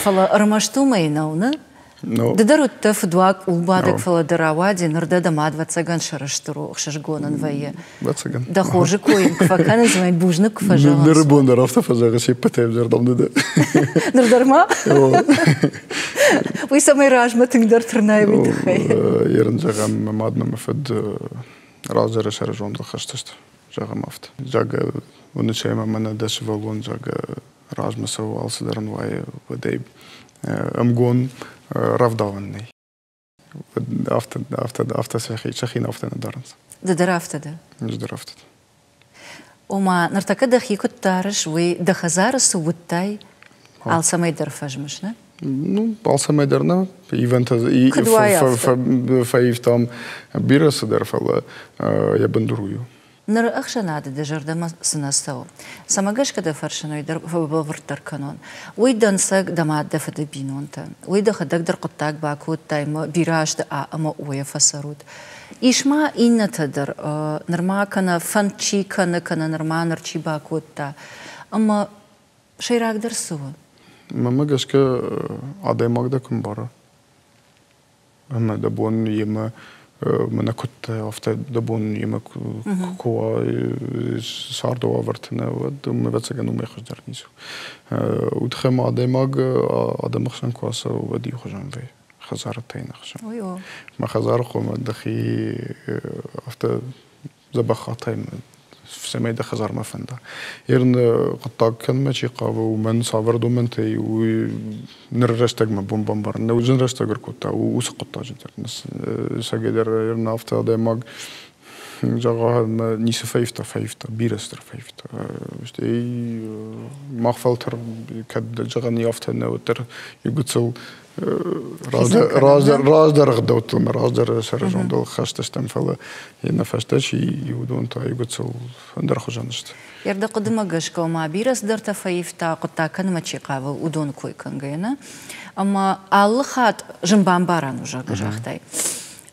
Фӕлӕ ӕрмӕст уымӕй нӕу, нӕ? Ды дӕр уыдтӕ фыдуаг къулбадӕг, фӕлӕ дӕ рауади, ныр дӕ дӕ мад ӕвӕццӕгӕн сӕрыстыр у, ӕхсызгон ын вӕййы. Ӕвӕццӕгӕн. Дӕ хорзы кой йын куы фӕкӕнынц, ӕмӕ йын бузныг куы фӕзӕгъынц. Ныры бон дӕр афтӕ фӕзӕгъы се ппӕтӕй ӕвзӕрдӕм ды дӕ. Ныр дӕр ма? Уый цӕмӕй размӕ тынгдӕр тырнай, уый тыххӕй. Ерын зӕгъӕм, мӕ мад мӕ фыд раздӕры сӕрызондыл хӕстысты, зӕгъӕм афтӕ. Зӕгъгӕ, уыныс ӕмӕ мӕнӕ дӕ сывӕллон, зӕгъгӕ, размӕ цӕуы, алцыдӕр ын уайы, уӕд ӕй ӕмгон рӕвдауӕн нӕй. Афтӕ, афтӕ, афтӕ сӕхи, сӕхи афтӕ нӕ дарынц. Ды дӕр афтӕ дӕ? Ӕз дӕр афтӕ дӕн. Ома, ныртӕккӕ дӕхи куыд дарыс, уый дӕ хӕдзары цы уыдтай, алцӕмӕй дӕр фӕзмыс, нӕ? Ну, алцӕмӕй дӕр нӕ. Ивӕнтӕ фӕивтам бирӕ цыдӕр, фӕлӕ йӕ бындур уый у. Ныры ӕхсӕнады дӕ зӕрдӕмӕ цы нӕ цӕуы? Цӕмӕ гӕсгӕ дӕ фӕрсын, уый дӕр фӕбӕлвырддӕр кӕнон. Уый дӕнцӕг дӕ мад, дӕ фыды бинонтӕ. Уый дӕхӕдӕг дӕр хъуыддаг бакодтай ӕмӕ бирӕ азты а ӕмӕ о-йӕ фӕцӕрут. Ис ма иннӕтӕ дӕр, нырма кӕнӕ фӕнд чи кӕны, кӕнӕ нырма ныр чи бакодта. Ӕмӕ сӕйрагдӕр цы у? Мӕнмӕ гӕсгӕ, адӕймаг дӕ куы мбара, ӕмӕ дӕ бон йемӕ мӕнӕ куыдтӕ, афтӕ дӕ бон йемӕ куы уа царды уавӕрты нӕ, уӕд ӕвӕццӕгӕн уымӕй хуыздӕр ницы у. Уый ма адӕймаг адӕмы хсӕн куы ацӕуы, уӕд иухуызон вӕййы хӕдзары та йын ӕхсӕн. Мӕ хӕдзары хъуамӕ дӕхи афтӕ дзӕбӕх хатай, цӕмӕй дӕ хӕдзармӕ фӕнда. Ерын хъуыддаг кӕнынмӕ чи хъавы, уымӕн цавӕр домӕнтӕй, уый ныр рӕстӕгмӕ бон бамбарын. Нӕ зын рӕстӕг ӕркодта уыцы хъуыддаджы дӕр. Сӕгӕй дӕр ерын афтӕ адӕймаг зӕгъа, ницы фӕивта, фӕивта, бирӕ цыдӕр фӕивта. Стӕй мах фӕлтӕр кӕд зӕгъӕн афтӕ нӕ, уӕддӕр иу гыццыл раздӕр ӕгъдӕуттыл ӕмӕ раздӕры сӕрызондыл хӕст стӕм, фӕлӕ нӕ фӕстӕ чи уыдон та иугыццыл ӕндӕрхуызӕн сты. Йӕ хъуыдымӕ гӕсгӕ ма бирӕ цыдӕртӕ фӕивта, хъуыддаг кӕнынмӕ чи хъавы, уыдоны кой кӕнгӕйӕ, нӕ? Ӕмӕ алы хатт зын бамбарӕн у, зӕгъгӕ, загътай.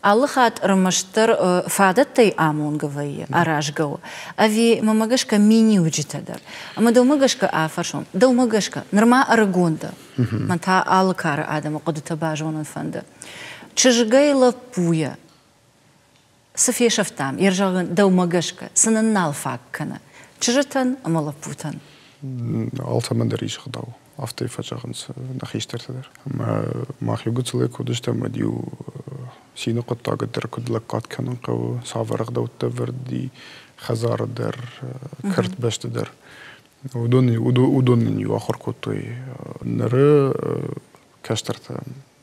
Алы хатт ӕрмӕстдӕр фадӕттӕй амонгӕ вӕййы, аразгӕ у, ӕви мӕмӕ гӕсгӕ миниуджытӕ дӕр. Ӕмӕ дӕумӕ гӕсгӕ афӕрсон, дӕумӕ гӕсгӕ нырма ӕрыгон дӕ, мӕн та алы кары адӕмы хъуыдытӕ базонын фӕнды. Чызгӕй лӕппуйӕ цы фесӕфтам, йе рзӕгъын дӕумӕ гӕсгӕ, цы нын нал фаг кӕны чызджытӕн ӕмӕ лӕппутӕн? Алцӕмӕн дӕр ис ӕгъдау. Афтӕ фӕзӕгъынц нӕ хистӕртӕ дӕр. Ӕмӕ мах иу гыццылӕй куы уыдыстӕм, уӕд-иу цины хъуыддагы дӕр куыд лӕггад кӕнын хъӕуы, цавӕр ӕгъдӕуттӕ ӕвӕрд и хӕдзары дӕр, кӕртбӕсты дӕр. Уыдон, уыдон нын-иу ахуыр кодтой. Ныры кӕстӕртӕ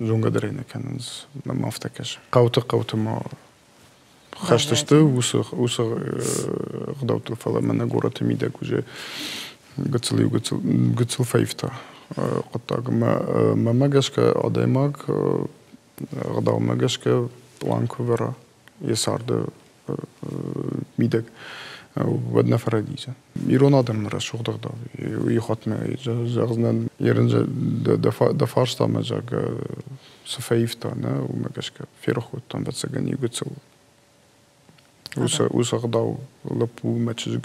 зонгӕ дӕр ӕй нӕ кӕнынц, мӕм афтӕ кӕсы. Хъӕуты хъӕуты ма хӕст сты уыцы уыцы ӕгъдӕуттыл, фӕлӕ мӕнӕ горӕты мидӕг уже гыццыл иу гыццыл гыццыл фӕивта хъуыддаг. Мӕнмӕ гӕсгӕ адӕймаг ӕгъдаумӕ гӕсгӕ пълан куы вӕра йӕ царды мидӕг, уӕд нӕ фӕрӕдидзӕн. Ирон адӕмы рӕсугъд ӕгъдау уый хатмӕ зӕгъдзынӕн, ерын дӕ фарстамӕ, зӕгъгӕ, цы фӕивта, нӕ, уымӕ гӕсгӕ ферох кодтам, ӕвӕццӕгӕн, иу гыццыл уыцы ӕгъдау лӕппу мӕ чызг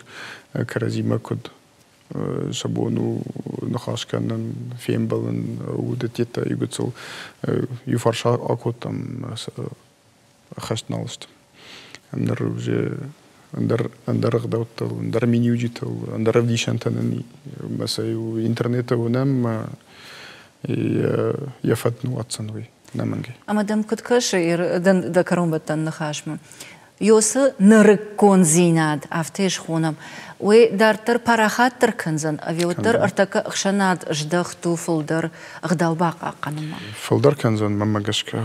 кӕрӕдзимӕ куыд сӕ бон у ныхас кӕнын, фембӕлын, уыдӕттӕ иу гыццыл иу фарс акодтам, хӕст нал сты. Ныр уже ӕндӕр ӕндӕр ӕгъдӕуттыл, ӕндӕр миниуджытыл, ӕндӕр ӕвдисӕнтӕ нын мӕ сӕ интернеты уынӕм йӕ фӕд ныууадздзӕн уый нӕмӕнгӕй. Ӕмӕ дӕм куыд кӕсы дӕ кӕронбӕттӕн ныхасмӕ? Ёсы нырыккондзинад, афтӕ схонӕм, уый дарддӕр парахатдӕр кӕндзӕн, ӕви уӕддӕр ӕртӕккӕ ӕхсӕнад здӕхт у фылдӕр ӕгъдау бахъахъхъӕнынмӕ? Фылдӕр кӕндзӕн, мӕнмӕ гӕсгӕ,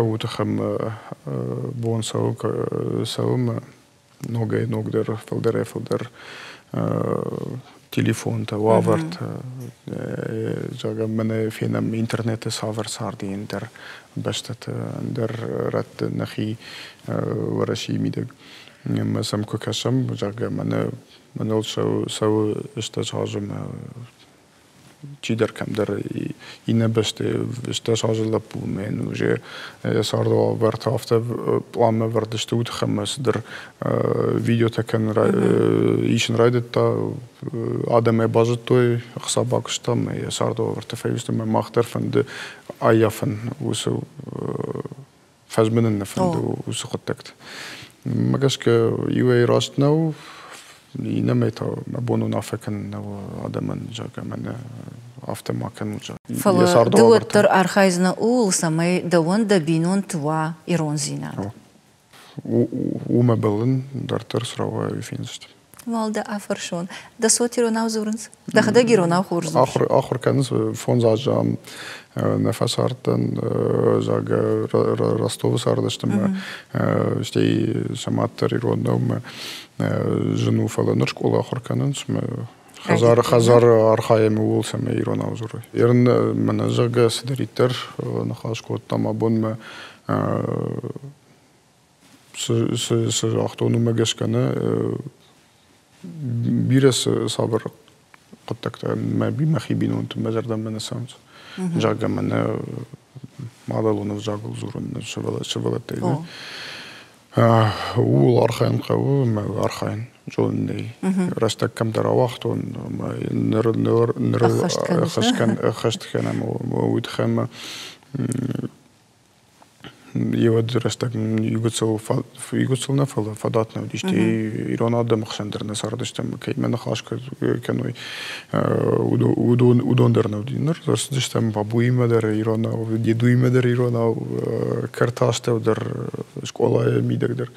уый тыххӕй бон цӕуы, цӕуы мӕ ногӕй-ногдӕр, фылдӕрӕй-фылдӕр телефонтӕ, уавӕртӕ, зӕгъӕм, мӕнӕ фенӕм интернеты цавӕр цард и ӕндӕр бӕстӕты, ӕндӕр рӕтты нӕхи Уӕрӕсейы мидӕг. Ӕмӕ сӕм куы кӕсӕм, зӕгъгӕ, мӕнӕ мӕныл цӕуы стӕс азы мӕ чидӕр кӕмдӕр иннӕ бӕсты стӕс азы лӕппу мӕн уже йӕ царды уавӕртӕ афтӕ пъланмӕ вӕрд сты, уый тыххӕй ӕмӕ цыдӕр видеотӕ кӕнын исын райдыдта, адӕм ӕй базыдтой, ӕхца бакуыста ӕмӕ йӕ царды уавӕртӕ фӕивсты ӕмӕ мах дӕр фӕнды аййафын уыцы фӕзмынын нӕ фӕнды уыцы хъуыддӕгты. Мӕ гӕсгӕ иуӕй раст нӕу, иннӕмӕй та мӕ бон уынаффӕ кӕнын нӕу адӕмӕн, зӕгъгӕ, мӕнӕ афтӕ ма кӕнут. Фӕлӕ ды уӕддӕр архайдзынӕ ууыл, цӕмӕй дӕуӕн дӕ бинонты уа ирондзинад. Уымӕ бӕллын, дарддӕр цы рауайа, уый фендзыстӕм. Уал дӕ афӕрсон. Дӕ цот иронау дзурынц? Дӕхӕдӕг иронау хорз дзурыс? Ахуыр, ахуыр кӕнынц. Фондз азы ам нӕ фӕцардтӕн, зӕгъгӕ, Ростовы цардысты мӕ, стӕй сӕ мад дӕр ирон нӕу мӕ зын у, фӕлӕ ныр скъола ахуыр кӕнынц мӕ хӕдзары, хӕдзары архайӕм ууыл, цӕмӕй иронау дзурой. Ерын мӕнӕ, зӕгъгӕ, цыдӕриддӕр ныхас кодтам абон мӕ. Цы загътон, уымӕ гӕсгӕ нӕ бирӕ цавӕр хъуыддӕгтӕ мӕхи бинонты мӕ зӕрдӕмӕ нӕ цӕуынц. Зӕгъгӕ, мӕнӕ мадӕлон ӕвзагыл дзурын сывӕллӕттӕй. Ууыл архайын хъӕуы ӕмӕ архайын зонынӕй. Рӕстӕг кӕмдӕр ауагътон ӕмӕ ныр ныр ӕххӕст кӕнӕм уый тыххӕй ӕмӕ Еуӕд рӕстӕг иугуыцыл иугуыцыл нӕ, фӕлӕ фадат нӕ уыдис. Ирон адӕмы хсӕн дӕр нӕ цардыстӕм, кӕимӕ ныхас кӕной, уыдон дӕр нӕ уыди. Ныр ӕрцыдыстӕм бабуимӕ дӕр иронау, дедуимӕ дӕр иронау, кӕрты астӕу дӕр, скъолайы мидӕг дӕр.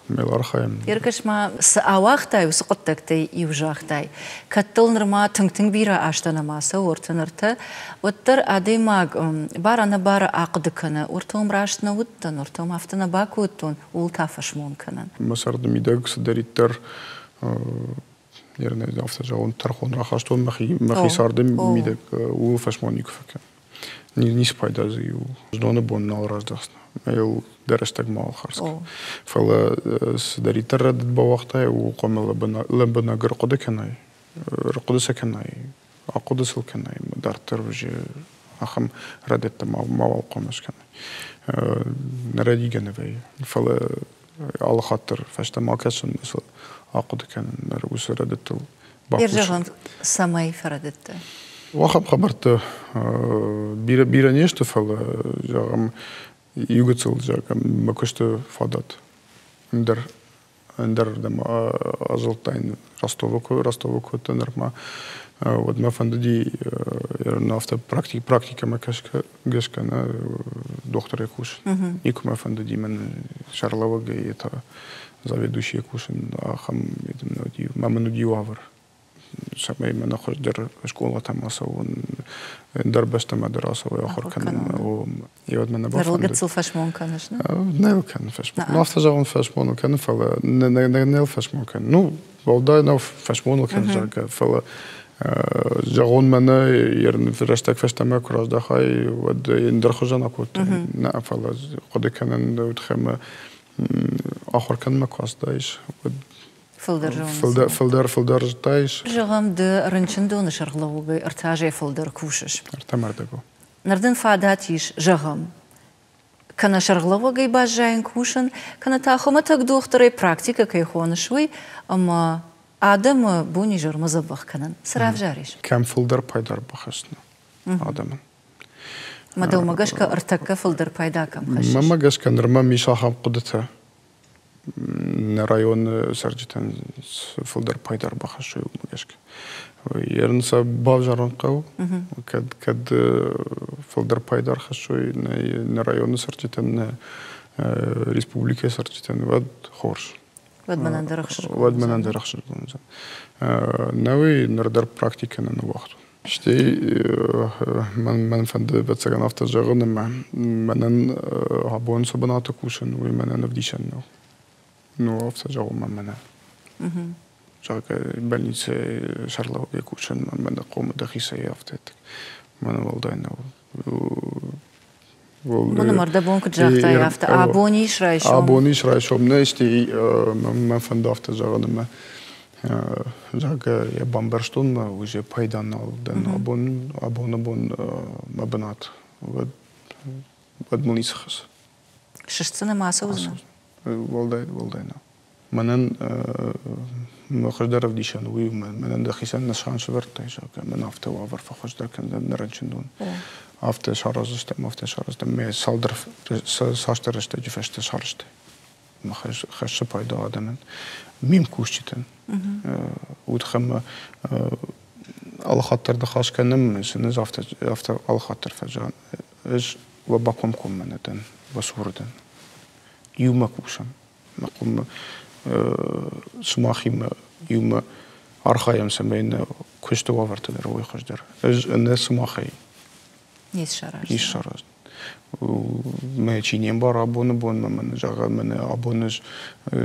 Мел архайӕм. Еркӕс ма цы ауагътай, уыцы хъуыддӕгтӕй иу загътай. Кӕд дыл нырма тынг-тынг бирӕ азтӕ нӕма цӕуы, ӕртын ӕртӕ, уӕддӕр адӕймаг бар-ӕнӕбары ахъуыды кӕны, уыртӕм раст нӕ уыдтӕн, уыртӕм афтӕ нӕ бакодтон, ууыл та фӕсмон кӕнын. Мӕ царды мидӕг цыдӕриддӕр афтӕ зӕгъон, тӕрхон рахастон мӕхи царды мидӕг, ууыл фӕсмон никуы фӕкӕнын. Ницы пайда дзы у. Зноны бон нал раздӕхдзынӕн. Мӕ дӕ рӕстӕг мауал хардз кӕн. Фӕлӕ цыдӕриддӕр рӕдыд бауагътай, ууыл хъуамӕ лӕмбынӕг ӕрхъуыды кӕнай, ӕрхъуыды сӕ кӕнай, ахъуыды сыл кӕнай ӕмӕ дарддӕр уже ахӕм рӕдыдтӕ мауал хъуамӕ скӕнай. Нӕрӕдигӕ нӕ вӕййы. Фӕлӕ алы хатт дӕр фӕстӕмӕ акӕсын ӕмӕ сыл ахъуыды кӕнын ныр уыцы рӕдыдтыл бакусын. Зӕгъӕм, цӕмӕй фӕрӕдыдтӕ? Ахӕм хабӕрттӕ бирӕ, бирӕ не сты, фӕлӕ, зӕгъӕм, иугыццыл, зӕгъӕм, мӕ куысты фадат ӕндӕр ӕндӕрырдӕм азылдтаин Ростовы куы Ростовы куы уыдтӕн нырма, уӕд мӕ фӕндыди афтӕ практикӕмӕ гӕсгӕ нӕ дохтырӕй кусын. Никуы мӕ фӕндыди мӕн сӕрлӕууӕгӕй та заведующийӕ кусын, ахӕм мӕ мын уыди уавӕр. Цӕмӕй мӕнӕ хуыздӕр скъолатӕм ацӕуон, ӕндӕр бӕстӕмӕ дӕр ацӕуой ахуыр кӕнынмӕ. Еуӕд мӕ нӕ бафӕндыд. Гыццыл фӕсмон кӕныс, нӕ? Нӕ кӕнын фӕсмон. Ну, афтӕ зӕгъон фӕсмон кӕнын, фӕлӕ нӕ фӕсмон кӕнын. Ну, уӕлдай нӕу фӕсмоныл кӕнын, зӕгъгӕ, фӕлӕ зӕгъон мӕнӕ рӕстӕг фӕстӕмӕ куы раздӕхай, уӕд ӕндӕр хуызӕн акодтаин. Нӕ, фӕлӕ хъуыды кӕнын уыдхӕмӕ ахуыр кӕнынмӕ куы ацыдаис, уӕд Фылдӕр зоныс. Фылдӕр, фылдӕр зыдтаис. Зӕгъӕм, ды рынчындоны сӕргълӕууӕгӕй ӕртӕ азӕй фылдӕр кусыс. Ӕртӕ мӕрдӕг у. Ныр дын фадат ис, зӕгъӕм, кӕнӕ сӕргълӕууӕгӕй баззайын кусын, кӕнӕ та хуымӕтӕг дохтырӕй практикӕ кӕй хоныс, уый, ӕмӕ адӕмы бонизӕрмӕ дзӕбӕх кӕнын. Цы равзарис? Кӕм фылдӕр пайда ӕрбахӕссына адӕмӕн. Мӕ дӕумӕ гӕсгӕ ӕртӕккӕ фылдӕр пайда кӕм хӕссыс? Мӕнмӕ гӕсгӕ нырма ис ахӕм хъуыдытӕ, нӕ районы цӕрджытӕн фылдӕр пайда ӕрбахӕссой, уымӕ гӕсгӕ. Ерын сӕ бавзарын хъӕуы, кӕд, кӕд фылдӕр пайда ӕрхӕссой нӕ районы цӕрджытӕн, нӕ республикӕйы цӕрджытӕн, уӕд хорз. Уӕд мӕнӕн дӕр ӕхсызгон. Уӕд мӕнӕн дӕр ӕхсызгон уыдзӕн. Нӕуый ныр дӕр практикӕ нӕ ныууагътон. Стӕй мӕн фӕнды, ӕвӕццӕгӕн, афтӕ зӕгъын, ӕмӕ мӕнӕн абон цы бынаты кусын, уый мӕнӕн ӕвдисӕн нӕу. Ну, афтӕ зӕгъон ма мӕнӕ. Зӕгъгӕ, больницӕйы сӕргълӕууӕгӕй кусын, мӕнӕ хъомы дӕхицӕй афтӕ. Мӕнӕн уӕлдай нӕу. Мӕнӕ мӕрдӕбон куыд загътай, афтӕ абон ис райсом. Абон ис райсом нӕ, стӕй мӕ фӕнды афтӕ зӕгъын, ӕмӕ зӕгъгӕ, йӕ бамбӕрстон мӕ уже пайда нал дӕн абон, абоны бон мӕ бынат, уӕд, уӕд мыл ницы хӕс. Сыстдзынӕ ма ацӕудзынӕ? Уӕлдай, уӕлдай нӕ. Мӕнӕн мӕ хуыздӕр ӕвдисӕн уый у, мӕнӕн дӕхицӕн нысан сӕвӕрдтай, зӕгъгӕ, мӕн афтӕ уавӕр фӕхуыздӕр кӕндзӕн нӕ рынчындон. Афтӕ сараздзыстӕм, афтӕ сараздзыстӕм. Мӕ цалдӕр цасдӕр рӕстӕджы фӕстӕ сарӕзтай. Мӕ хӕссы пайда адӕмӕн, ме мкусджытӕн. Уыдхӕмӕ алыхатт дӕр ныхас кӕнӕм, сын ӕз афтӕ, афтӕ алыхатт дӕр фӕзӕгъын. Ӕз уӕ бакомкоммӕ нӕ дӕн, уӕ цуры дӕн. Иумӕ кусӕм. Хъуамӕ сымахимӕ иумӕ архайӕм, цӕмӕй нӕ куысты уавӕртӕ дӕр уой хуыздӕр. Ӕз ӕнӕ сымахӕй ницы сараздзынӕн. Мӕ чи не мбары абоны бонмӕ, мӕн зӕгъы, мӕнӕ абон ӕз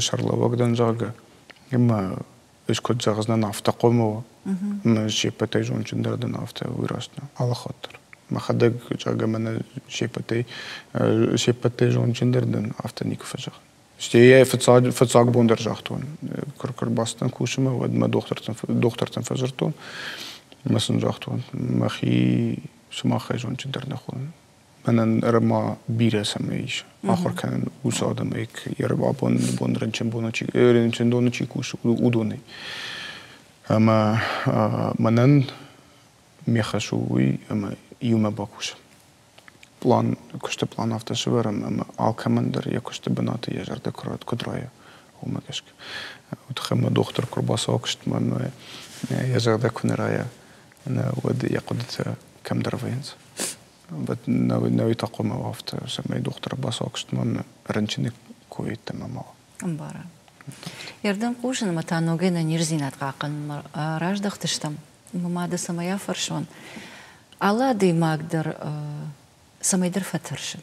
сӕрлӕууӕг дӕн, зӕгъгӕ, ӕмӕ ӕз куыд зӕгъдзынӕн, афтӕ хъуамӕ уа. Ӕмӕ се ппӕтӕй зондджындӕр дӕн, афтӕ уый раст нӕу. Алы хатт дӕр. Мӕхӕдӕг, зӕгъгӕ, мӕнӕ се ппӕтӕй зондджындӕр дӕн, афтӕ никуы фӕзӕгъын. Стӕй йӕ фыццаг бон дӕр загътон, куы ӕрбацыдтӕн кусынмӕ, уӕд мӕ дохтыртӕн фӕдзырдтон ӕмӕ сын загътон, мӕхи сымахӕй зондджындӕр нӕ хонын. Мӕнӕн ма бирӕ цӕмӕй ис ахуыр кӕнын уыцы адӕмӕй, абон бон рынчындоны чи кусы, уыдонӕй. Ӕмӕ мӕнӕн ме хӕс у уый, ӕмӕ иумӕ бакусӕм. План, куысты план афтӕ сӕвӕрӕм, ӕмӕ алкӕмӕн дӕр йӕ куысты бынаты йӕ зӕрдӕ куыд райа, уымӕ гӕсгӕ. Уый тыххӕй мӕ дохтыр куы ӕрбацӕуа куыстмӕ ӕмӕ йӕ зӕрдӕ куы нӕ райа, уӕд йӕ хъуыдытӕ кӕмдӕр вӕййынц. Науи та хъуамӕ уа афтӕ, цӕмӕй дохтыр ӕрбацӕуа куыстмӕ ӕмӕ рынчыны кой йеддӕмӕ ма уа. Ӕмбарын. Йе рдӕм хъусын ӕмӕ та ногӕй ӕнӕниздзинад хъахъхъӕнынмӕ раздӕхтыстӕм. Мӕ мады цӕмӕй афӕрсон, алы адӕймаг дӕр цӕмӕйдӕр фӕтӕрсы.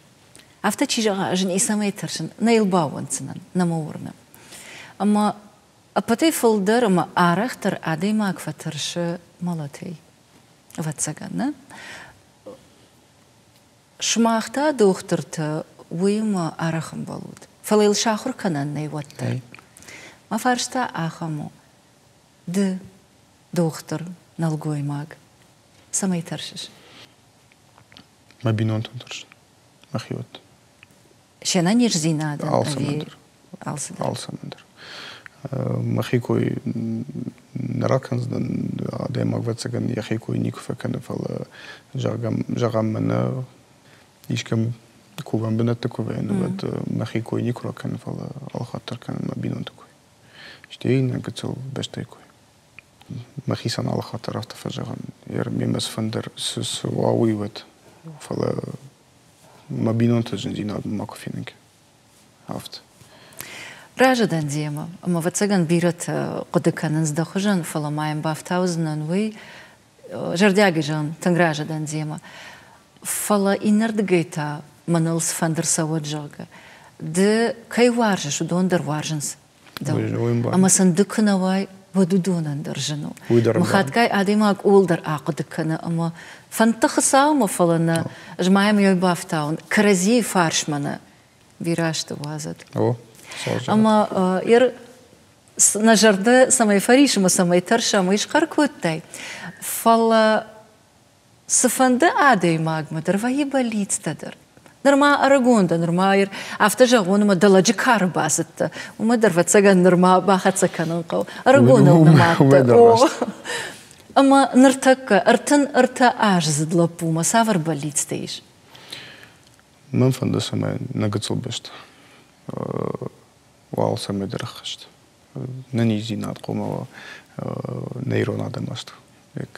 Афтӕ чи зӕгъа, ӕз ницӕмӕй тӕрсын, нӕ йыл баууӕнддзынӕн, нӕ мӕ уырны. Ӕмӕ ӕппӕтӕй фылдӕр ӕмӕ арӕхдӕр адӕймаг фӕтӕрсы мӕлӕтӕй. Ӕвӕццӕгӕн, нӕ? Сымах та, дохтыртӕ, уыимӕ арӕх ӕмбӕлут. Фӕлӕ йыл сахуыр кӕнӕн нӕй уӕддӕр. Мӕ фарста ахӕм у. Ды, дохтыр, нӕлгоймаг, цӕмӕй тӕрсыс? Мӕ бинонтӕн тӕрсын, мӕхиуӕттӕн. Се нӕниздзинадӕн ӕви алцыдӕр? Алцӕмӕн дӕр. Мӕхи кой нӕ ракӕндзынӕн, адӕймаг, ӕвӕццӕгӕн, йӕхи кой никуы фӕкӕны, фӕлӕ, зӕгъӕм, зӕгъӕм мӕнӕ искӕм кувӕн бынӕтты куы вӕййын, уӕд мӕхи кой никуы ракӕнын, фӕлӕ алхатт дӕр кӕнын мӕ бинонты кой. Стӕй иннӕ гыццыл бӕстӕйы кой. Мӕхицӕн алыхатт дӕр афтӕ фӕзӕгъын, мемӕ цыфӕндыр цы уа, уый уӕд. Фӕлӕ мӕ бинонты зындзинад макуы фенын кӕн. Афтӕ. Разы дӕн демӕ. Ӕмӕ, ӕвӕццӕгӕн, бирӕтӕ хъуыды кӕнынц дӕ хуызӕн, фӕлӕ ма йӕм бафтаудзынӕн уый, зӕрдиагӕй зӕгъын, тынг разы дӕн демӕ. Фӕлӕ иннӕрдыгӕй та мӕныл цыфӕнды рцӕуӕд, зӕгъгӕ, ды кӕй уарзыс, уыдон дӕр уарзынц дӕу. Ӕмӕ сын ды куы нӕ уай, уӕд уыдонӕн дӕр зын у. Хатгай адӕймаг ууыл дӕр ахъуыды кӕны ӕмӕ фӕндты Хуыцаумӕ, фӕлӕ нӕ, ӕз ма йӕм ӕй бафтауын, кӕрӕдзийы фарсмӕ нӕ бирӕ азты уадзӕд. Ӕмӕ нӕ зӕрдӕ цӕмӕй фӕрисы ӕмӕ цӕмӕй тӕрсӕм, уый схъӕр кодтай. Фӕлӕ цыфӕнды адӕймагмӕ дӕр вӕййы бӕллицтӕ дӕр. Нырма ӕрыгон дӕ, нырма афтӕ зӕгъон, ӕмӕ дӕ лӕджы кары бацыдтӕ, уымӕ дӕр, ӕвӕццӕгӕн, нырма бахӕццӕ кӕнын хъӕуы. Ӕрыгоныл нымадтӕ. Ӕмӕ ныртӕккӕ 33 аздзыд лӕппумӕ цавӕр бӕллицтӕ ис? Мӕн фӕнды, цӕмӕй нӕ гыццыл бӕстӕ уа алцӕмӕй дӕр ӕххӕст. Нӕниздзинад хъуамӕ уа нӕ ирон адӕмы астӕу,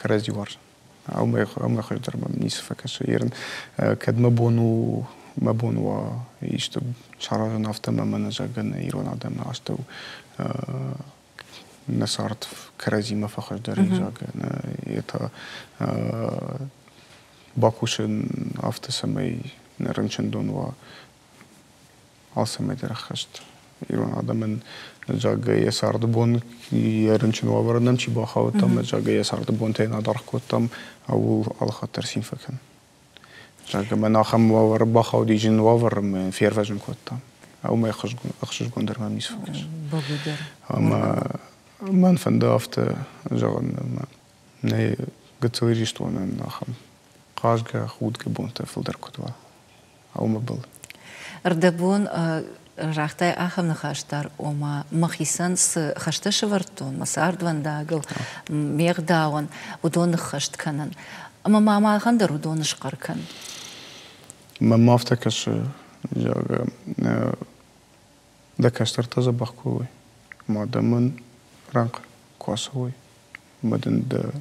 кӕрӕдзи уарзын. Ӕмӕ хуыздӕр мӕм ницы фӕкӕсы. Ерын кӕд мӕ бон у, мӕ бон уа исты саразын афтӕ ӕмӕ мӕнӕ зӕгъгӕ нӕ ирон адӕмы астӕу нӕ цард кӕрӕдзимӕ фӕхуыздӕр, зӕгъгӕ, йе та бакусын афтӕ, цӕмӕй нӕ рынчындон уа алцӕмӕй дӕр ӕххӕст. Ирон адӕмӕн, зӕгъгӕ, йӕ царды бон йӕ рынчын уавӕры нӕм чи бахаудта, ӕмӕ, зӕгъгӕ, йӕ царды бонтӕ йын адаргъ кодтам, ууыл алыхатт дӕр цин фӕкӕн. Зӕгъгӕ, мӕн ахӕм уавӕры бахауди, зын уавӕры мӕ фервӕзын кодта. Уымӕй ӕхсызгондӕр мӕм ницы фӕкӕсы. Бӕгуыдӕр. Ӕмӕ мӕн фӕнды афтӕ зӕгъын, ӕмӕ нӕ гыццыл Ирыстонӕн ахӕм хъазгӕ, худгӕ бонтӕ фылдӕр куыд уа. Уымӕ был. Ӕрдӕбон загътай ахӕм ныхас дӕр, ома мӕхицӕн цы хӕстӕ сӕвӕрдтон мӕ цардвӕндагыл, ме гъдауӕн, уыдон ныххӕст кӕнын. Ӕмӕ ма махӕн дӕр уыдон схъӕр кӕн. Мӕнмӕ афтӕ кӕсы, зӕгъгӕ, дӕ кӕстӕртӕ дзӕбӕх куы уой, ма дӕ мӕн рӕнхъ куы ацӕуой, ӕмӕ дын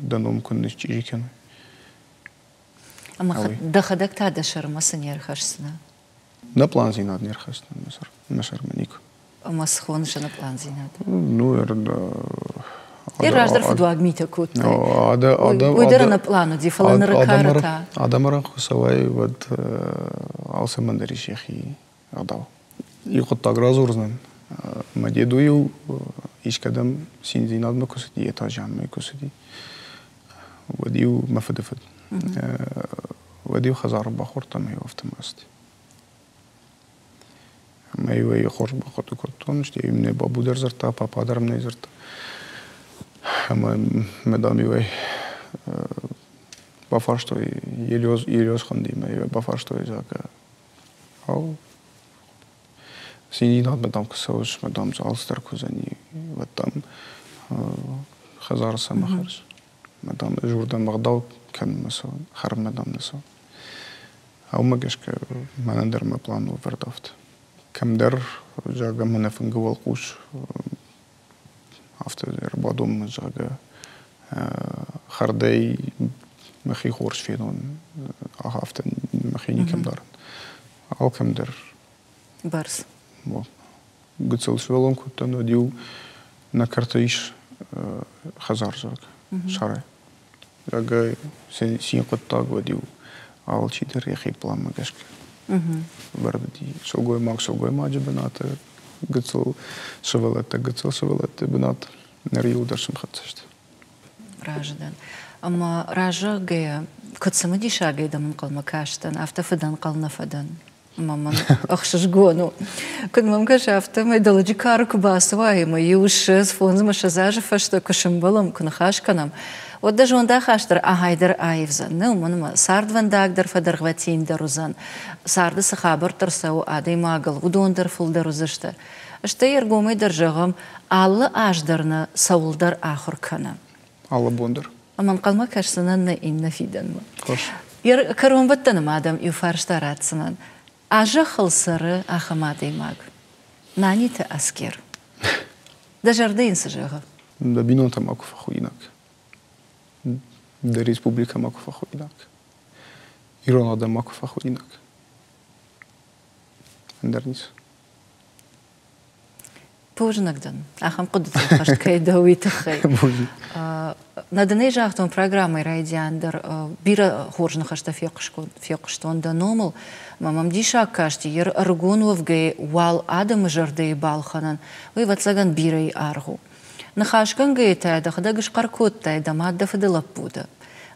дӕ ном куы нычъчъизи кӕной. Ӕмӕ дӕхӕдӕг та дӕ сӕрмӕ цы не рхӕсдзынӕ? Нӕ пландзинад не рхӕсдзынӕн мӕ сӕрмӕ никуы. Ӕмӕ цы хоныс ӕнӕ пландзинад? Ну, Йӕ раздӕр фыдуаг митӕ кодтай. Уый дӕр ӕнӕ план уыди, фӕлӕ ныры кары та. Адӕмы рӕнхъ куы цӕуай, уӕд алцӕмӕн дӕр ис йӕхи ӕгъдау. Иу хъуыддаг радзурдзынӕн. Мӕ деду-иу искӕдӕм циндзинадмӕ куы цыди, йе та зианмӕ куы цыди, уӕд-иу мӕ фыдыфыд. Уӕд-иу хӕдзары бахордтам ӕмӕ-иу афтӕ ацыди. Ӕмӕ-иу ӕй хорз бахъуыды кодтон, стӕй нӕ бабу дӕр дзырдта, папа дӕр мын ӕй дзырдта. Ӕмӕ мӕ дам-иу ӕй бафарстой, Елиоз, Елиоз хуынди мӕ бафарстой, зӕгъгӕ, ау, циндзинадмӕ, дам, куы цӕуыс, мӕ, дам, дзы алцыдӕр куы уыдзӕни, уӕд, дам, хӕдзары цӕмӕ хӕрыс? Мӕ, дам, ӕз уырдӕм ӕгъдау кӕнынмӕ цӕуын, хӕрынмӕ, дам, нӕ цӕуын. Уымӕ гӕсгӕ мӕнӕн дӕр мӕ план у ӕвӕрд афтӕ. Кӕмдӕр, зӕгъгӕ, мӕнӕ фынгы уӕлхъус афтӕ ӕрбадон, зӕгъгӕ, хӕрдӕй мӕхи хорз фенон, афтӕ мӕхи никӕм дарын. Алкӕм дӕр. Бӕрц. Гыццыл сывӕллон куы уыдтӕн, уӕд-иу нӕ кӕрты ис хӕдзар, зӕгъгӕ, сарай. Зӕгъгӕ, цин хъуыддаг уӕд-иу алчидӕр йӕхи пъланмӕ гӕсгӕ вӕрд уыди. Сылгоймаг сылгоймаджы бынаты, гыццыл сывӕллӕттӕ гыццыл сывӕллӕтты бынат. Ныр иуылдӕр сӕмхӕццӕ сты. Разы дӕн. Ӕмӕ разӕггӕйӕ, куыд цымыдисагӕй дӕм ӕнхъӕлмӕ кастӕн, афтӕ фыдӕнхъӕл нӕ фӕдӕн. Ӕмӕ мӕн ӕхсызгон у. Куыд мӕм кӕсы, афтӕмӕй дӕ лӕджы кары куы бацӕуай ӕмӕ иу 20, фондз ӕмӕ 20 азы фӕстӕ куы сӕмбӕлӕм, куы ныхас кӕнӕм, уӕд дӕ зондахаст дӕр ахӕй дӕр аивдзӕн. Нӕ, уымӕн ӕмӕ цардвӕндаг дӕр фӕдӕргъвӕтиндӕр уыдзӕн, царды цы хабӕрттӕ рцӕуы адӕймагыл, уыдон дӕр фылдӕр уыдзысты. Стӕй ӕргомӕй дӕр зӕгъӕм, алы аз дӕр нӕ цӕуылдӕр ахуыр кӕны. Алы бон дӕр. Ӕмӕ ӕнхъӕлмӕ кӕсдзынӕн нӕ иннӕ фидӕнмӕ. Йӕ кӕронбӕттӕны ма дӕм иу фарста ратдзынӕн. А зӕххыл цӕры ахӕм адӕймаг. Наниты Аскер. Дӕ зӕрдӕ йын цы зӕгъы? Дӕ бинонтӕ макуы фӕхудинаг. Дӕ республикӕ макуы фӕхудинаг. Ирон адӕм макуы фӕхудинаг. Ӕндӕр ницы. Бузныг дын, ахӕм хъуыдытыл хӕст кӕй дӕ, уый тыххӕй. Нӕ дын ӕй загътон программӕйы райдиан дӕр бирӕ хорз ныхӕстӕ фехъуыстон дӕ номыл. Ӕмӕ мӕм диссаг касти, йе рыгон уӕвгӕйӕ уал адӕмы зӕрдӕйы балхӕнӕн, уый, ӕвӕццӕгӕн, бирӕйы аргъ у. Ныхасгӕнгӕйӕ та дӕхӕдӕг схъӕр кодтай, дӕ мад дӕ фыды лӕппу дӕ.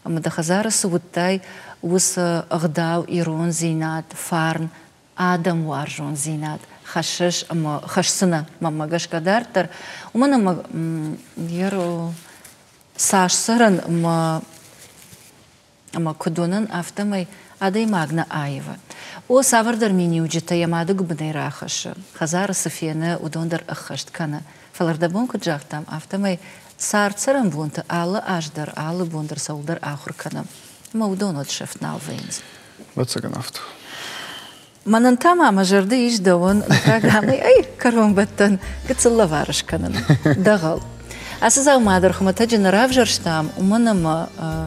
Ӕмӕ дӕ хӕдзары цы уыдтай, уыцы ӕгъдау, ирондзинад, фарн, адӕмуарзондзинад хӕссыс ӕмӕ хӕсдзынӕ, мӕнмӕ гӕсгӕ, дарддӕр. Уымӕн ӕмӕ цас цӕрын ӕмӕ куыд уынын, афтӕмӕй адӕймаг нӕ аивы. О, цавӕрдӕр миниуджытӕ йӕ мады гуыбынӕй рахӕссы, хӕдзары цы фены, уыдон дӕр ӕххӕст кӕны. Фӕлӕ рдӕбон куыд загътам, афтӕмӕй цард-цӕрӕнбонты алы аз дӕр, алы бон дӕр цӕуылдӕр ахуыр кӕнӕм. Ӕмӕ уыдон уӕд сӕфт нал вӕййынц. Ӕвӕццӕгӕн афтӕ. Мӕнӕн та ма мӕ зӕрды ис дӕуӕн программӕйы ӕй кӕронбӕттӕн гыццыл лӕвар скӕнын. Дӕгъӕл. Ацы дзаума дӕр хуымӕтӕджы нӕ равзӕрстам, уымӕн ӕмӕ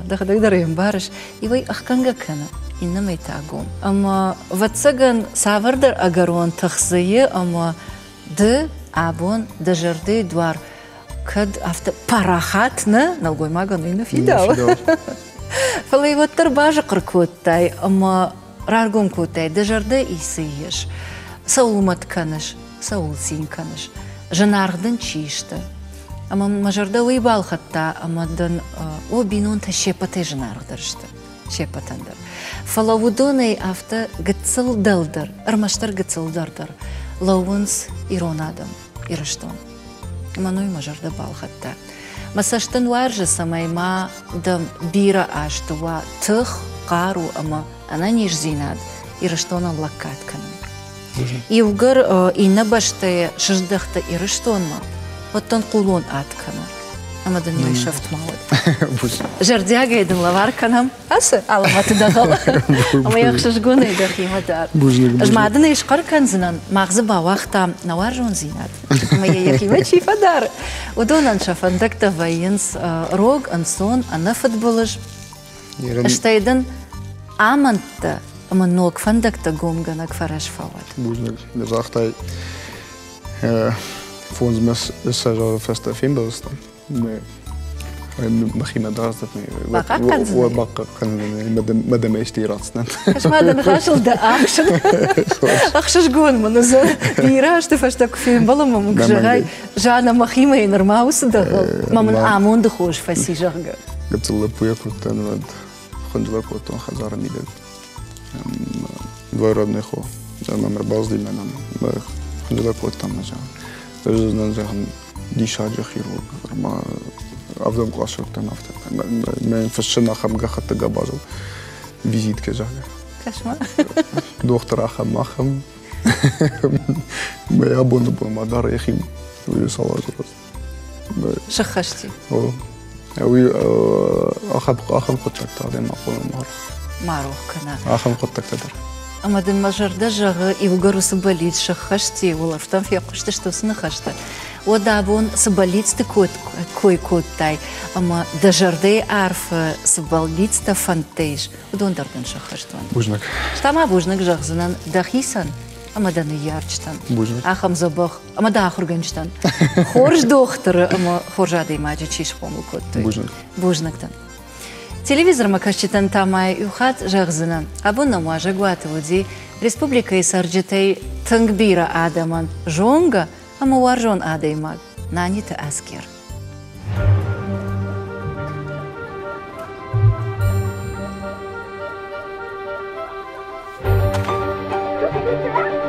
дӕхӕдӕг дӕр ӕй ӕмбарыс, иуӕй ӕхгӕнгӕ кӕны, иннӕмӕй та гом. Ӕмӕ, ӕвӕццӕгӕн, цавӕрдӕр ӕгӕрон тых дзы и, ӕмӕ ды абон дӕ зӕрдӕйы дуар кӕд афтӕ парахат нӕ, нӕлгоймагӕн уый нӕ фидауы. Фӕлӕ уӕддӕр базыхъыр кодтай ӕмӕ раргом кодтай, дӕ зӕрдӕ исы ис, цӕуыл мӕт кӕныс, цӕуыл цин кӕныс, зынаргъ дын чи сты. Ӕмӕ мӕ зӕрдӕ уый балхӕдта, ӕмӕ дын о бинонтӕ се ппӕтӕй зынаргъдӕр сты, се ппӕтӕн дӕр. Фӕлӕ уыдонӕй афтӕ гыццыл дӕлдӕр, ӕрмӕстдӕр гыццыл дӕлдӕр лӕууынц ирон адӕм. Ирыстон. Мӕн уый мӕ зӕрдӕ балхӕдта. Мӕ цӕст ын уарзы, цӕмӕй ма дӕм бирӕ азты уа тых, хъару ӕмӕ ӕнӕниздзинад Ирыстонӕн лӕггад кӕнын. Иугӕр иннӕ бӕстӕйы сыздӕхтӕ Ирыстонмӕ, уӕд дын хъулон ад кӕны ӕмӕ дын йе сӕфт ма уӕд. Зӕрдиагӕй дын лӕвар кӕнӕм ацы алӕмӕты дӕгъӕл ӕмӕ йӕ ӕхсызгонӕй дӕхимӕ дар. Ӕз ма дын ӕй схъӕр кӕндзынӕн, мах дзы бауагътам нӕ уарзондзинад ӕмӕ йӕ йӕхимӕ чи фӕдары, уыдонӕн сӕ фӕндӕгтӕ вӕййынц рог, ӕнцон, ӕнӕфыдбылыз. Стӕй дын амӕндтӕ ӕмӕ ног фӕндӕгтӕ гомгӕнӕг фӕрӕз фӕуӕд. Бузныг, ды загътай фондзмӕ сӕзӕры фӕстӕ фембӕлдыстӕм. Мӕхимӕ Бахъахъхъӕндзынӕ? Бахъахъхъӕндзынӕ, мӕ дӕм исты ратдзынӕн. Ӕз ма дӕ ныхасыл дӕ ӕхсын. Ӕхсызгон мын уыдзӕн. Бирӕ азты фӕстӕ куы фембӕлӕм, ӕмӕ куы зӕгъай, Жанна, мӕхимӕ нырма уыцы дӕгъӕл, мӕ мын амонды хорз фӕци, зӕгъгӕ. Гыццыл лӕппуйӕ куы уыдтӕн, уӕд хынджылӕг кодтон хӕдзары мидӕг. Двоюродный хо мӕм ӕрбацыди мӕнӕн хынджылӕг кодта мӕ зӕгъын. Ӕз ын зӕгъын диссаджы хирург ӕрма ӕвдӕм къласы уыдтӕн афтӕ. Мӕ йын фыссын ахӕм гӕххӕтты гӕбазыл визиткӕ, зӕгъгӕ. Кӕс-ма. Дохтыр ахӕм, ахӕм. Мӕ абоны бон ма дӕр йӕхи уый цал азы раз. Сыххӕсти. О. Уый ахӕм ахӕм хъуыддӕгтӕ адӕм хъуамӕ ма рох. Ма рох кӕна. Ахӕм хъуыддӕгтӕ дӕр. Ӕмӕ дын мӕ зӕрдӕ зӕгъы, иугӕр уыцы бӕллиц сӕххӕсти, уӕлӕрвтӕм фехъуыстысты уыцы ныхӕстӕ, уӕд абон цы бӕллицты кой кодтай ӕмӕ дӕ зӕрдӕйы арфы цы бӕллицтӕ, фӕндтӕ ис, уыдон дӕр дын сӕххӕст уӕнт. Бузныг. Стӕ ма бузныг зӕгъдзынӕн дӕхицӕн ӕмӕ дӕ ныййарджытӕн. Бузныг. Ахӕм дзӕбӕх ӕмӕ дӕ ахуыргӕнджытӕн. Хорз дохтыры ӕмӕ хорз адӕймаджы чи схъомыл кодтой. Бузныг. Бузныг дын. Телевизормӕ кӕсджытӕн та ма иу хатт зӕгъдзынӕн, абон нӕм уазӕгуаты уыди республикӕйы цӕрджытӕй тынг бирӕ адӕмӕн зонгӕ ӕмӕ уарзон адӕймаг Наниты Аскер. Thank you.